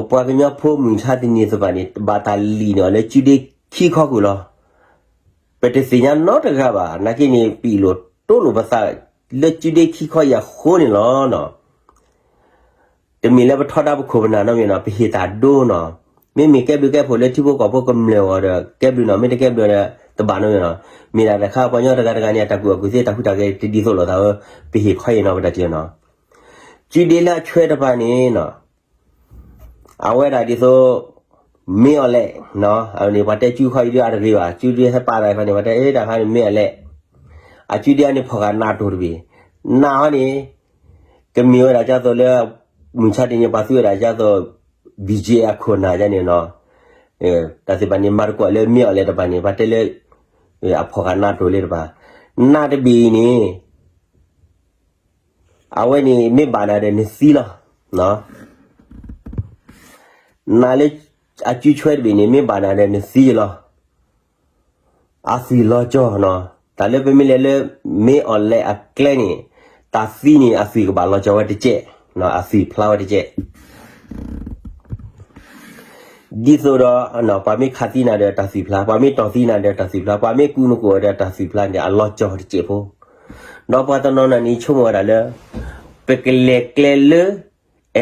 ပှၤကညီဖိမုၢ်ဆါတနံၤသ့ၣ်တဖၣ်န့ၣ် ဘၣ်တၢ်လံၣ်န့ၢ်အီၤလၢကုဒ့ခံခီခိၣ်လီၤ. ပတသ့ၣ်ညါနီတဂၤဘၣ်, နာ်က့န့ၣ် ပအ့ၣ်လိာ်တိလိာ်ပသးလၢကုဒ့ခံခီယၤဃိန့ၣ်လီၤနီၤ. တမ့ၢ်လၢပထီဒါပခိၣ်ပနၢ်နီတမံၤနီၤ, ပဟ့ၣ်တၢ်ဒိနီၤ. မ့မ့ၢ်ကဲဘျုးကဲဖှိၣ်လၢထံဖိကီၢ်ဖိကမျၢၢ်အဂီၢ်ဒီး ကဲဘျုးနီၤ, မ့ၢ်တကဲဘျုးဒီး တဘၣ်နီတမံၤနီၤ. မ့ၢ်ဒၣ်တခါပှၤကညီတဂၤတဂၤန့ၣ် အတၢ်ကူၣ်ဘၣ်ကူၣ်သ့ တၢ်ဟူးတၢ်ဂဲၤတဒ်သိးလိာ်သးဧၢ, ပဟ့ၣ်ခီအံၤနီၤ ပတၢ်ထံၣ်နီၤ. ကုဒ့လၢအဆွဲတဖၣ်န့ၣ်နီၤ, အဝဲဒၣ်ဒ်သိး မ့ၢ်အီၤလဲၣ်, အန့ၣ် ပှၤတဲကုခီအံၤဒုးအတဂ့ၤဘၣ်, ကုဒ့ဟဲပာ်သးခီန့ၣ် ပှၤတဲအ့ၣ်တၢ်ခါန့ၣ်မ့ၢ်အီၤလဲၣ်. အကုဒ့အန့ၣ်ဖီၣ်ဃာ်နးတိၤတဘ့ၣ်, နးဟီန့ၣ် ကမ့ၢ်ဝဲဒၣ်ဒ်သိးလၢ မုၢ်ဆါတနံၤပှၤသူဝဲဒၣ်ဒ်သိး ဘံၣ်ကၠ့အခိၣ်နၢ်ဒ်န့ၣ်နီၤ. တၢ်သ့ၣ်တဖၣ်န့ၣ် မၤသကိးလၢမ့ၢ်အီၤလဲၣ်တဖၣ်န့ၣ် ပှၤတဲလၢ အဖီၣ်ဃာ်နးတိၤလၢတဖၣ်, နးတဘ့ၣ်အံၤန့ၣ် အဝဲန့ၣ်မ့ၢ်ဘၣ်နၤဒီးနသံလီၤ. နးလၢအကုဆွဲတဘ့ၣ်န့ၣ် မ့ၢ်ဘၣ်နၤဒီးနသံလီၤ. အသွံၣ်လီၤကၠီၤနီၤ, တၢ်လၢပမ့ၢ်လဲၤလၢ မ့ၢ်အီၤလဲၣ်အကျဲန့ၣ် တၢ်သံန့ၣ် အသွံၣ်ကဘၣ်လီၤကၠီၤဝဲတကဲး, အသွံၣ်ဖျါဝဲတကဲး. ဒ်သိးဒီး ပှၤမ့ၢ်ခးသံနၤဒီးတၢ်သွံၣ်ဖျါ, ပှၤမ့ၢ်တီၢ်သံနၤဒီးတၢ်သွံၣ်ဖျါ, ပှၤမ့ၢ်ကူနကိးဒီးတၢ်သွံၣ်ဖျါန့ၣ် အလီၤကၠီၤတစဲးဖိ. ဒီးပှၤတနီၤနီၤန့ၣ် ဆိကမိၣ်ဝဲဒၣ်လၢ ပကလဲၤကျဲလၢ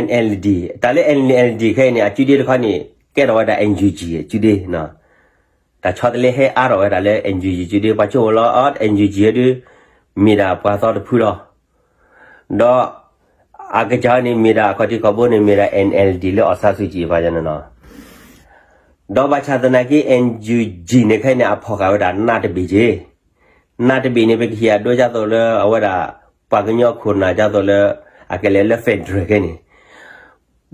NLD, တၢ်လၢ NLD ခဲအံၤန့ၣ် အကုဒ့တခီန့ၣ် ကဲထီၣ်ဝဲဒၣ် NUG အကုဒ့, တၢ်ဆီတလဲဟဲအါထီၣ်ဝဲဒၣ်လၢ NUG အကုဒ့, ပှၤဆိကမိၣ်လီၤ NUG ဒုး မ့ၢ်ဒၣ်ပှၤသီတဖုလီၤ. ဒီး အကစၢ်န့ၣ်မ့ၢ်ဒၣ် အခီၣ်ထံးခီၣ်ဘိန့ၣ် မ့ၢ်ဒၣ် NLD လၢ အောင်ဆန်းစုကြည် ပှၤကညီန့ၣ်လီၤ. ဒီးဘၣ်ဆၣ်သနာ်က့ NUG န့ၣ်ခဲအံၤန့ၣ် အဖီၣ်ဃာ်ဝဲဒၣ်နးတဘ့ၣ်က့ၤ, နးတဘ့ၣ်န့ၣ် ပကဟ့ၣ်အဒိဒ်သိးလၢအဝဲဒၣ် ပှၤကညီခိၣ်နၢ်ဒ်သိးလၢ အကလဲၤလၢ federal ခဲအံၤန့ၣ်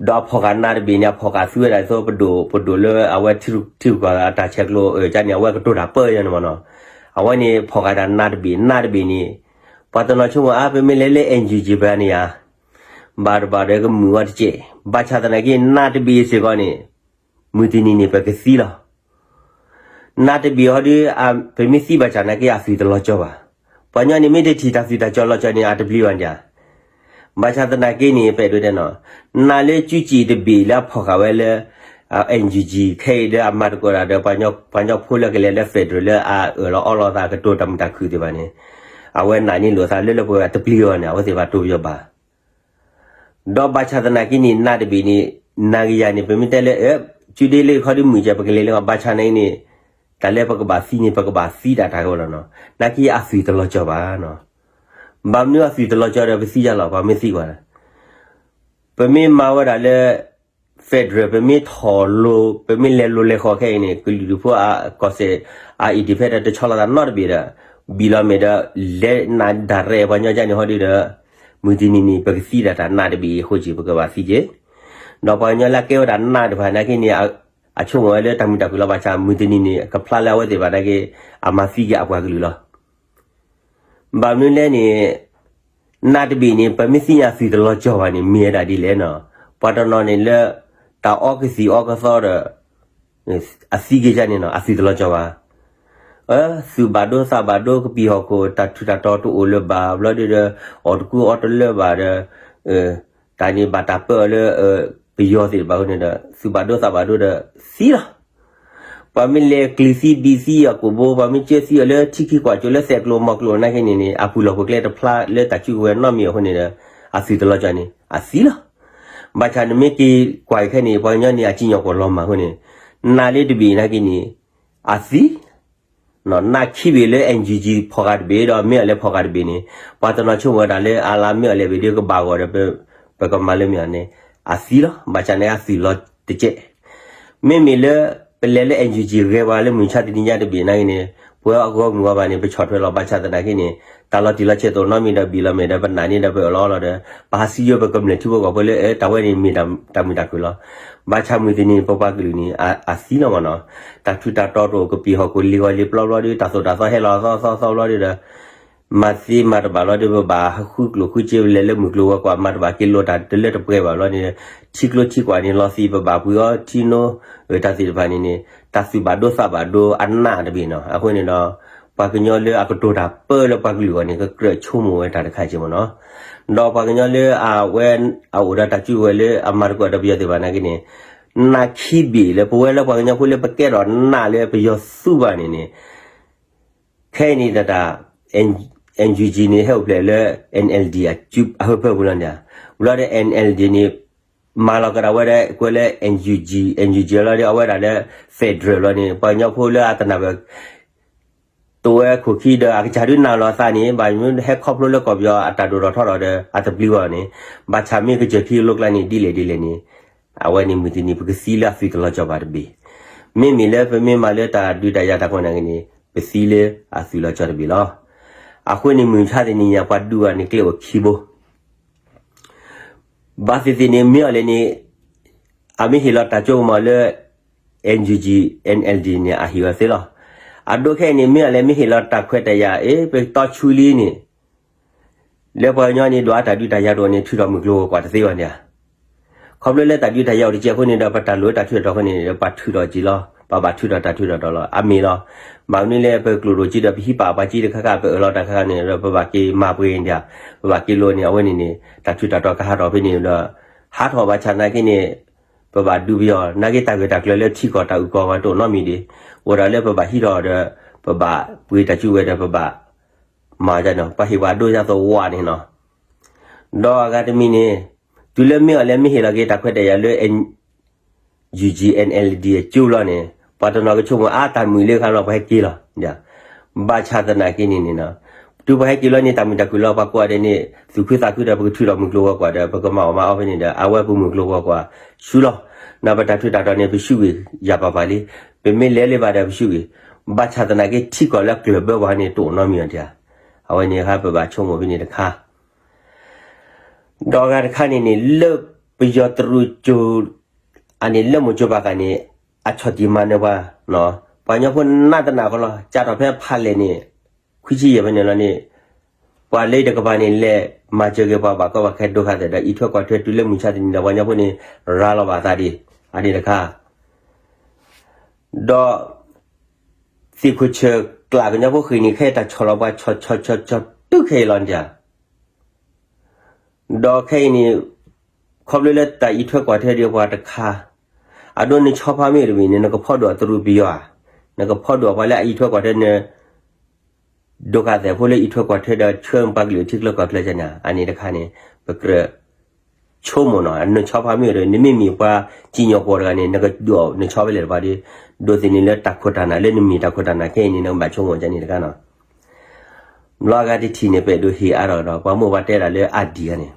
ဒီးအဖီၣ်ဃာ်နးတဘ့ၣ်န့ၣ် အဖီၣ်ဃာ်သူဝဲဒၣ်ဒ်သိးပဒိၣ် ပဒိၣ်လၢအဝဲထံရူၢ်ကီၢ်အတၢ်ဆဲးကျိးအၢန့ၣ် အဝဲကတိၤတၢ်ပၢၢ်ယဲန့ၣ်မ့ၢ်နီၤ. အဝဲန့ၣ်ဖီၣ်ဃာ်တၢ်နးတဘ့ၣ်, နးတဘ့ၣ်န့ၣ် ပှၤတနီၤဆိကမိၣ်အါ ပမ့ၢ်လဲၤလၢ NUG ပှၤန့ၣ်ဧါ, ဘၣ်တဘၣ်ဒီးကမုာ်ဝဲတကဲး, ဘၣ်ဆၣ်သနာ်က့ နးတဘ့ၣ်စ့ၢ်ကီးန့ၣ် မုၢ်တနံၤန့ၣ် ပကသံလီၤ. နးတဘ့ၣ်ဟီဒုး ပမ့ၢ်သံဘၣ်ဆၣ်သနာ်က့ အသွံၣ်တလီၤကၠီၤဘၣ်. ပှၤကညီန့ၣ် မ့ၢ်တထံၣ်တၢ်သွံၣ်တၢ်ကၠီၤလီၤကၠီၤန့ၣ် အတပျံၤဘၣ်န့ၣ်ဧါ. ဘၣ်ဆၣ်သနာ်က့န့ၣ် ပအဲၣ်ဒိးတဲနီၤ, နးလၢကုစံၣ်တဘ့ၣ်လၢအဖီၣ်ဃာ်ဝဲလၢ NUG ခဲအံၤလၢအမၤသကိးတၢ်ဒီး ပှၤကညီဖိလၢကလဲၤလၢ federal လၢအအၢၣ်လီၤအီလီၤသးကတိၤတၢ်မုာ်တၢ်ခုၣ်သ့ၣ်တဖၣ်န့ၣ်, အဝဲနာ်န့ၢ်လိာ်သးလၢလၢပှဲၤပှဲၤတပျံၤအီၤန့ၣ် အဝဲသ့ၣ်တဖၣ်တိပယီၤဘၣ် ဒီးဘၣ်ဆၣ်သနာ်က့န့ၣ် နးတဘ့ၣ်န့ၣ် နၤကယၤန့ၣ် ပမ့ၢ်တဲလၢ ကုဒ့လၢခီဒုးမုာ်ကဲ ပကလဲၤလၢ ဘၣ်ဆၣ်နာ်က့န့ၣ် တၢ်လၢပကဘၣ်သံန့ၣ် ပကဘၣ်သံဒၣ်တၢ်ကဝဲလီၤနီၤ. နာ်က့အသွံၣ်တလီၤကၠီၤဘၣ်နီၤ. ဘၣ်မနုၤအသွံၣ်တလီၤကၠီၤဒီးပသံယၤလီၤ ပှၤမ့ၢ်သံကွၢ် ပမ့ၢ်မၤဝဲဒၣ်လၢ federal ပမ့ၢ်ထီၣ်လိၤ ပမ့ၢ်လဲၤလိၤလဲၤဃီခဲအံၤန့ၣ် ကလုာ်ဒူၣ်ဖိအကီၢ်စဲၣ် အ independent တဆီလီၤသးနီတဘ့ၣ်ဒီး ဘံၣ်လီၤမဲာ်ဒီး လဲၤနးဒၣ်ရဲၣ် ပှၤကညီကၢ်န့ၣ်ဟီဒုဒီး မုၢ်တနံၤန့ၣ် ပကသံဒၣ်တၢ်နးတဘ့ၣ်အံၤအဃိက့ၤ ပကဘၣ်သံက့ၤ ဒီးပှၤကညီလၢအကဲဝဲဒၣ်နးတဖၣ်နာ်က့န့ၣ် အဆိကမိၣ်ဝဲလၢတၢ်မုာ်တၢ်ခုၣ်လီၤ ဘၣ်ဆၣ်မုၢ်တနံၤန့ၣ် ကဖျါလၢအဝဲသ့ၣ်တဖၣ်နာ်က့ အမၤသံက့ၤအပှၤကလုာ်လီၤ. ဘၣ်မနုၤလဲၣ်န့ၣ် နးတဘ့ၣ်န့ၣ် ပမ့ၢ်သံန့ၣ်အသွံၣ်တလီၤကၠီၤဘၣ်န့ၣ် မ့ၢ်ဝဲဒၣ်ဒ်လဲၣ်နီၤ. ပှၤတနီၤန့ၣ်လၢ တၢ်အီကသံၣ်အီကသီဒီး အသံက့ၤကၢ်န့ၣ်နီၤ အသွံၣ်တလီၤကၠီၤဘၣ်. အ သူၣ်ဘၣ်ဒိသးဘၣ်ဒိ ကပံာ်ဟီၣ်ခိၣ် တၢ်ထူးတၢ်တီၤတအိၣ်လၢၤဘၣ်ဘျီဒုဒီး အီၣ်တကူအီတလၢဘၣ်ဒီး တၢ်န့ၣ်ဘၣ်တၢ်ပၢအီၤလၢ ပယီၤသ့ၣ်တဖၣ်အဃိန့ၣ်ဒီး သူၣ်ဘၣ်ဒိသးဘၣ်ဒိဒီး သံလီၤ. ပှၤမ့ၢ်လဲၤကျံၤသံဒံးသံအကိာ်ဘိ ပှၤမ့ၢ်ကၢသံအီၤလၢထံခံကွၢ်ကၠိလၢသဲးကျိၤမီၤကျိၤနာ်က့န့ၣ်န့ၣ် အပူၤလီၢ်ပူၤကျဲတဖျါလၢတၢ်စုကဝဲၤနီတမံၤအဃိန့ၣ်ဒီး အသွံၣ်တလီၤကၠီၤန့ၣ် အသံလီၤ. ဘၣ်ဆၣ်နမ့ၢ်က့ၤကွၢ်အံၤခဲန့ၣ် ပှၤကညီန့ၣ် အစံၣ်ညီၣ်ကွီၢ်လီၤမၢ်အဃိန့ၣ် နးလၢတဘ့ၣ်နာ်က့န့ၣ် အသံ နးခံဘ့ၣ်လၢ NUG ဖီၣ်ဃာ်တဘ့ၣ်ဒီး မ့ၢ်အီၤလဲၣ်ဖီၣ်ဃာ်တဘ့ၣ်န့ၣ် ပှၤတနီၤဆိကမိၣ်ဝဲဒၣ်လၢ အလၢမ့ၢ်အီၤလဲၣ်ဘ့ၣ်ဒီးကဘၣ်ဂီၤဒီး ပကမၤလၢမ့ၢ်အီၤန့ၣ် အသံလီၤ. ဘၣ်ဆၣ်န့ၣ်အသွံၣ်လီၤတကဲး. မ့မ့ၢ်လၢ ပလဲၤလၢ NUG ဂဲၤပှၤလၢမုၢ်ဆါတနံၤညါတဘ့ၣ်နာ်က့န့ၣ် ပှၤအဂီၢ်မုၢ်ဂီၢ်ဘၣ်န့ၣ် ပဆီၣ်ထွဲလီၤ. ဘၣ်ဆၣ်သနာ်က့န့ၣ် တၢ်လီၤတံၢ်လီၤဆဲးတအိၣ်နီတမံၤဒီးဘံၣ်လီၤမဲာ်ဒီးပနာ်န့ၢ်ဒီးပအၢၣ်လီၤအီလီၤဒီး ပဟးစံယိပကမျၢၢ်ထံဖိကီၢ်ဖိလၢ တၢ်ဝဲန့ၣ်မ့ၢ်တၢ်မုာ်တၢ်ခုၣ်လီၤ. ဘၣ်ဆၣ်မုၢ်တနံၤန့ၣ် ပပှၤကလုာ်န့ၣ် အသံလီၤမ့ၢ်နီၤ. တၢ်ထူးတၢ်တီၤတအိၣ် ကပံာ်ဟီၣ်ခိၣ်လံၤဂီၤလံၤပျီဘျီဒီး တၢ်သိၣ်တၢ်သီဟဲလီၤသီသီသီဘျီဒီး မၤသ့မၤတဘၣ်လီၤဒီး ပဘၣ်ဃုကျိၣ်ဃုစ့လဲၤလၢမုၢ်ကျိၤဝဲၤကွာ် မၤတဘၣ်က့ၤလိာ်တၢ်တလၢတပှဲၤဘၣ်ဘျီန့ၣ် ထံကျိထံကွၢ်န့ၣ်လီၤသံး ပဘၣ်ပှ့ၤအီထံနိ တၢ်သ့ၣ်တဖၣ်န့ၣ်န့ၣ် တၢ်သူၣ်ဘၣ်ဒိသးဘၣ်ဒိအနးတဘ့ၣ်နီၤ. အဃိန့ၣ်ဒီး ပှၤကညီလၢအကတိၤတၢ်ပၢလၢပှၤကလုာ်အဂီၢ်န့ၣ် ကကြၢးဆိကမိၣ်ဝဲတၢ်တခါက့မ့ၢ်နီၤ. ဒီးပှၤကညီလၢအဝဲအအိၣ်ဒီးတၢ်စုကဝဲၤလၢအမၤသကိးဒီးပယီၤသ့ၣ်တဖၣ်နာ်က့န့ၣ် နးခံဘ့ၣ်လၢပဝဲလၢပှၤကညီဖိလၢပကဲထီၣ်နးလၢပယီၤသူဘၣ်န့ၣ်န့ၣ် ခဲအံၤန့ၣ်တၢ် N- NUG န့ၣ် ဟဲအိၣ်ဖျဲၣ်လၢ NLD အဟၢဖၢပူၤလီၤန့ၣ်, ဘျီဒီး NLD န့ၣ် မၤလီၤကဒီးဝဲဒၣ် ကွဲးလၢ NUG, NUG လီၤဒီး အဝဲဒၣ်လၢ federal လီၤန့ၣ် ပှၤကညီဖိလၢအတနၢ်ပၢၢ် တဝဲခိၣ်ခံဒီး အကစၢ်ဒုးနၢ်လီၤအသးန့ၣ် ဘၣ်မနုၤဟဲခီဖျိလၢကီၢ်ပယီၤအတၢ်ဒိၣ်ထီၣ်ထီထီၣ်ဒီး အတပျံၤဘၣ်န့ၣ်, ဘၣ်ဆၣ်မ့ၢ်ကစၢၢ်ခံလိကျါန့ၣ် ဒ်လဲၣ်ဒ်လဲၣ်န့ၣ်, အဝဲန့ၣ်မုၢ်တနံၤ ပကသံလၢအသွံၣ်တလီၤကၠီၤဘၣ်တဘ့ၣ်, မ့မ့ၢ်လၢပမ့ၢ်မၤလၢတၢ်ဒုးတၢ်ယၤတၢ်ခိၣ်နၢ်က့ၤန့ၣ် ပသံလၢအသွံၣ်လီၤကၠီၤတဘ့ၣ်လီၤ. အဃိန့ၣ်မုၢ်မဆါတနံၤညါ ပှၤဒုးအီၤန့ၣ်ကျဲအိၣ်ခံဘိ ဘၣ်သ့ၣ်သ့ၣ်န့ၣ် မ့ၢ်အီၤလဲၣ်န့ၣ် အမ့ၢ်ဟ့ၣ်လီၤတၢ်ကၠိကမီၤလၢ NUG NLD န့ၣ် အဟ့ၣ်အီၤသ့လီၤ. အဒိခဲအံၤန့ၣ် မ့ၢ်အီၤလဲၣ် မ့ၢ်ဟ့ၣ်လီၤတၢ်ခွဲးတၢ်ယာ် အ့ ပတီဆူလံန့ၣ် လၢပှၤကညီန့ၣ် ဒွးတၢ်ဒုးတၢ်ယၤတအိၣ်န့ၣ် ထုးထီၣ်မုၢ်ကျိၤဝဲၤကွာ်တသ့ဘၣ်န့ၣ်ဧါ. ခီဖျိလၢတၢ်ဒုးတၢ်ယၤအိၣ်တကဲးအဃိန့ၣ်ဒီး ပတၢ်လိၣ်တၢ်ထုးထီၣ်အဃိန့ၣ်ဒီး ပထုးထီၣ်က့ၤလီၤ, ပဘၣ်ထုးထီၣ်တၢ်ထုးထီၣ်ဒီးလီၤ. အမ့ၢ်လီၤ. ဘၣ်မနုၤလဲၣ် ပကျိၣ်ဒိၣ်က့ဒီး ပဟံးပာ်ပှၤက့တခါခါ ပအၢၣ်လီၤတၢ်ခါခါန့ၣ်ဒီး ပဘၣ်က့ၤမၤပှဲၤန့ၣ်ဧါ, ပဘၣ်က့ၤလိန့ၣ် အဝဲန့ၣ်န့ၣ် တၢ်ထုးတၢ်တီၤကဟးထီၣ်ဖဲန့ၣ်ဒီး ဟးထီၣ်ဘၣ်ဆၣ်နာ်က့န့ၣ် ပဘၣ်ဒုးပယီၤ နာ်က့တၢ်ဂ့ၢ်တၢ်ကျၢၤလၢထံကီၢ်တၢ်အုၣ်ကီၤမးတအိၣ်နီတမံၤဒံး, အိၣ်ဒၣ်လၢပဘၣ်ဟံးထီၣ်ဒီး ပဘၣ်ပှ့ၤတၢ်စုကဝဲၤဒီး ပဘၣ်မၤဒ်န့ၣ် ပှၤဟ့ၣ်ပှၤဒိယါသိးဝးန့ၣ်နီၤ. ဒီးအဂၤတမံၤန့ၣ် တုၤလၢမ့ၢ်အီၤလဲၣ် မ့ၢ်ဟ့ၣ်လီၤက့ၤတၢ်ခွဲးတၢ်ယာ်လၢ UG NLD အကၠိလီၤန့ၣ် ပှၤတနီၤကဆိကမိၣ်အါ တၢ်မုာ်လၢခါလီၤ ပှၤဟဲက့ၤလီၤ. ဘၣ်ဆၣ်သနာ်က့န့ၣ်န့ၣ် တုၤပှၤဟဲက့ၤလီၤန့ၣ် တၢ်မုာ်တၢ်ခုၣ်လီၤ ပှၤကိးဂၤဒဲးန့ၣ် သူၣ်ခုသးခုဒီး ပကထုးထီၣ်မုၢ်ကျိၤဝဲၤကွာ်ဒီး ပကမၤအီၣ်မၤအီဖဲန့ၣ်ဒီး အဝဲပမုၢ်ကျိၤဝဲၤကွာ်ဆူလီၤ. နပတၢ်ထုးတၢ်တီၤန့ၣ် ပစုကဝဲၤယၤပာ်ပာ်လံ, ပမ့ၢ်လဲၤလၢၤဘၣ်ဒီးပစုကဝဲၤ, ဘၣ်ဆၣ်သနာ်က့ထံကီၢ်လၢအကျၢၢ်ဘၢပှၤန့ၣ် တအိၣ်နီတမံၤအီၤတဧါ. အဝဲန့ၣ်အခါပဘၣ်ဆိကမိၣ်ဖဲန့ၣ်တခါ ဒီးအဂၤတခါန့ၣ်န့ၣ် လၢပယီၤတရူးကၠိ အန့ၣ်လၢမိၢ်ကၠိဘၣ်ဃးန့ၣ် အဆီၣ်တံၢ်မၤနၢၤပှၤ, ပှၤကညီဖိနးတနးဃီလီၤ ကးထီၣ်ဖဲဖးလဲၢ်န့ၣ် ခွံဆံယဲၢ်ဖဲန့ၣ်လီၤန့ၣ် ပှၤလၢတကပၤန့ၣ် လဲၤမၤစၢၤက့ၤပှၤဘၣ်ကီဘၣ်ခဲဒိခါသဲးဒီး အံးထွဲကွၢ်ထွဲတုၤလၢမုၢ်ဆါတနံၤဒီး ပှၤကညီဖိန့ၣ် ရၤလီၤဘၣ်သးဒံး အန့ၣ်တခါ ဒီး သ့ၣ်ခိၣ်ဆၢၣ်ကျးကညီဖိဃ့ၢ်န့ၣ် ခဲအံၤတၢ်ဆီၣ်လီၤပှၤဆီၣ်ဆီၣ်ဆီၣ်ဆီၣ်တုၤခဲအံၤလီၤန့ၣ်ဧါ. ဒီးခဲအံၤန့ၣ် ခီဖျိလၢတၢ်အံးထွဲကွၢ်ထွဲဒီးပှၤတခါ အဒိနဆီဖါမ့ၢ်တမံၤန့ၣ် နကဖီဒိၣ်အတရူးပယီၤဧါ, နကဖီဒိၣ်ပှၤလၢအအံးထွဲကွၢ်ထွဲန ဒိခါသဲးဖိလၢအံးထွဲကွၢ်ထွဲဒီးဆှၢပှၤကလုာ်ထံကျိကီၢ်ချၢကန့ၣ် အန့ၣ်တခါန့ၣ် ပကြၢးဆိကမိၣ်နီၤ နဆီဖါမ့ၢ်ဒီး နမ့မ့ၢ်ပှၤစံၣ်ညီၣ်ကွီၢ်တဂၤန့ၣ် နကဒိးနဆီဖဲလဲၣ်တပှၤဒီး ဒိးသန့ၤလၢတၢ်ခိၣ်တၢ်နၢ်လၢနမ့ၢ်တၢ်ခိၣ်တၢ်နၢ်ခဲအံၤန့ၣ် နကဘၣ်ဆိကမိၣ်ကန့ၣ်တခါနီၤ. ဘျီအဂၤတထံၣ်န့ၣ် ပအဲၣ်ဒိးဟ့ၣ်အါထီၣ်ဒီး ပှၤမိၢ်ပှၤတဲဒၣ်လၢအဒံၣ်ဂၤန့ၣ်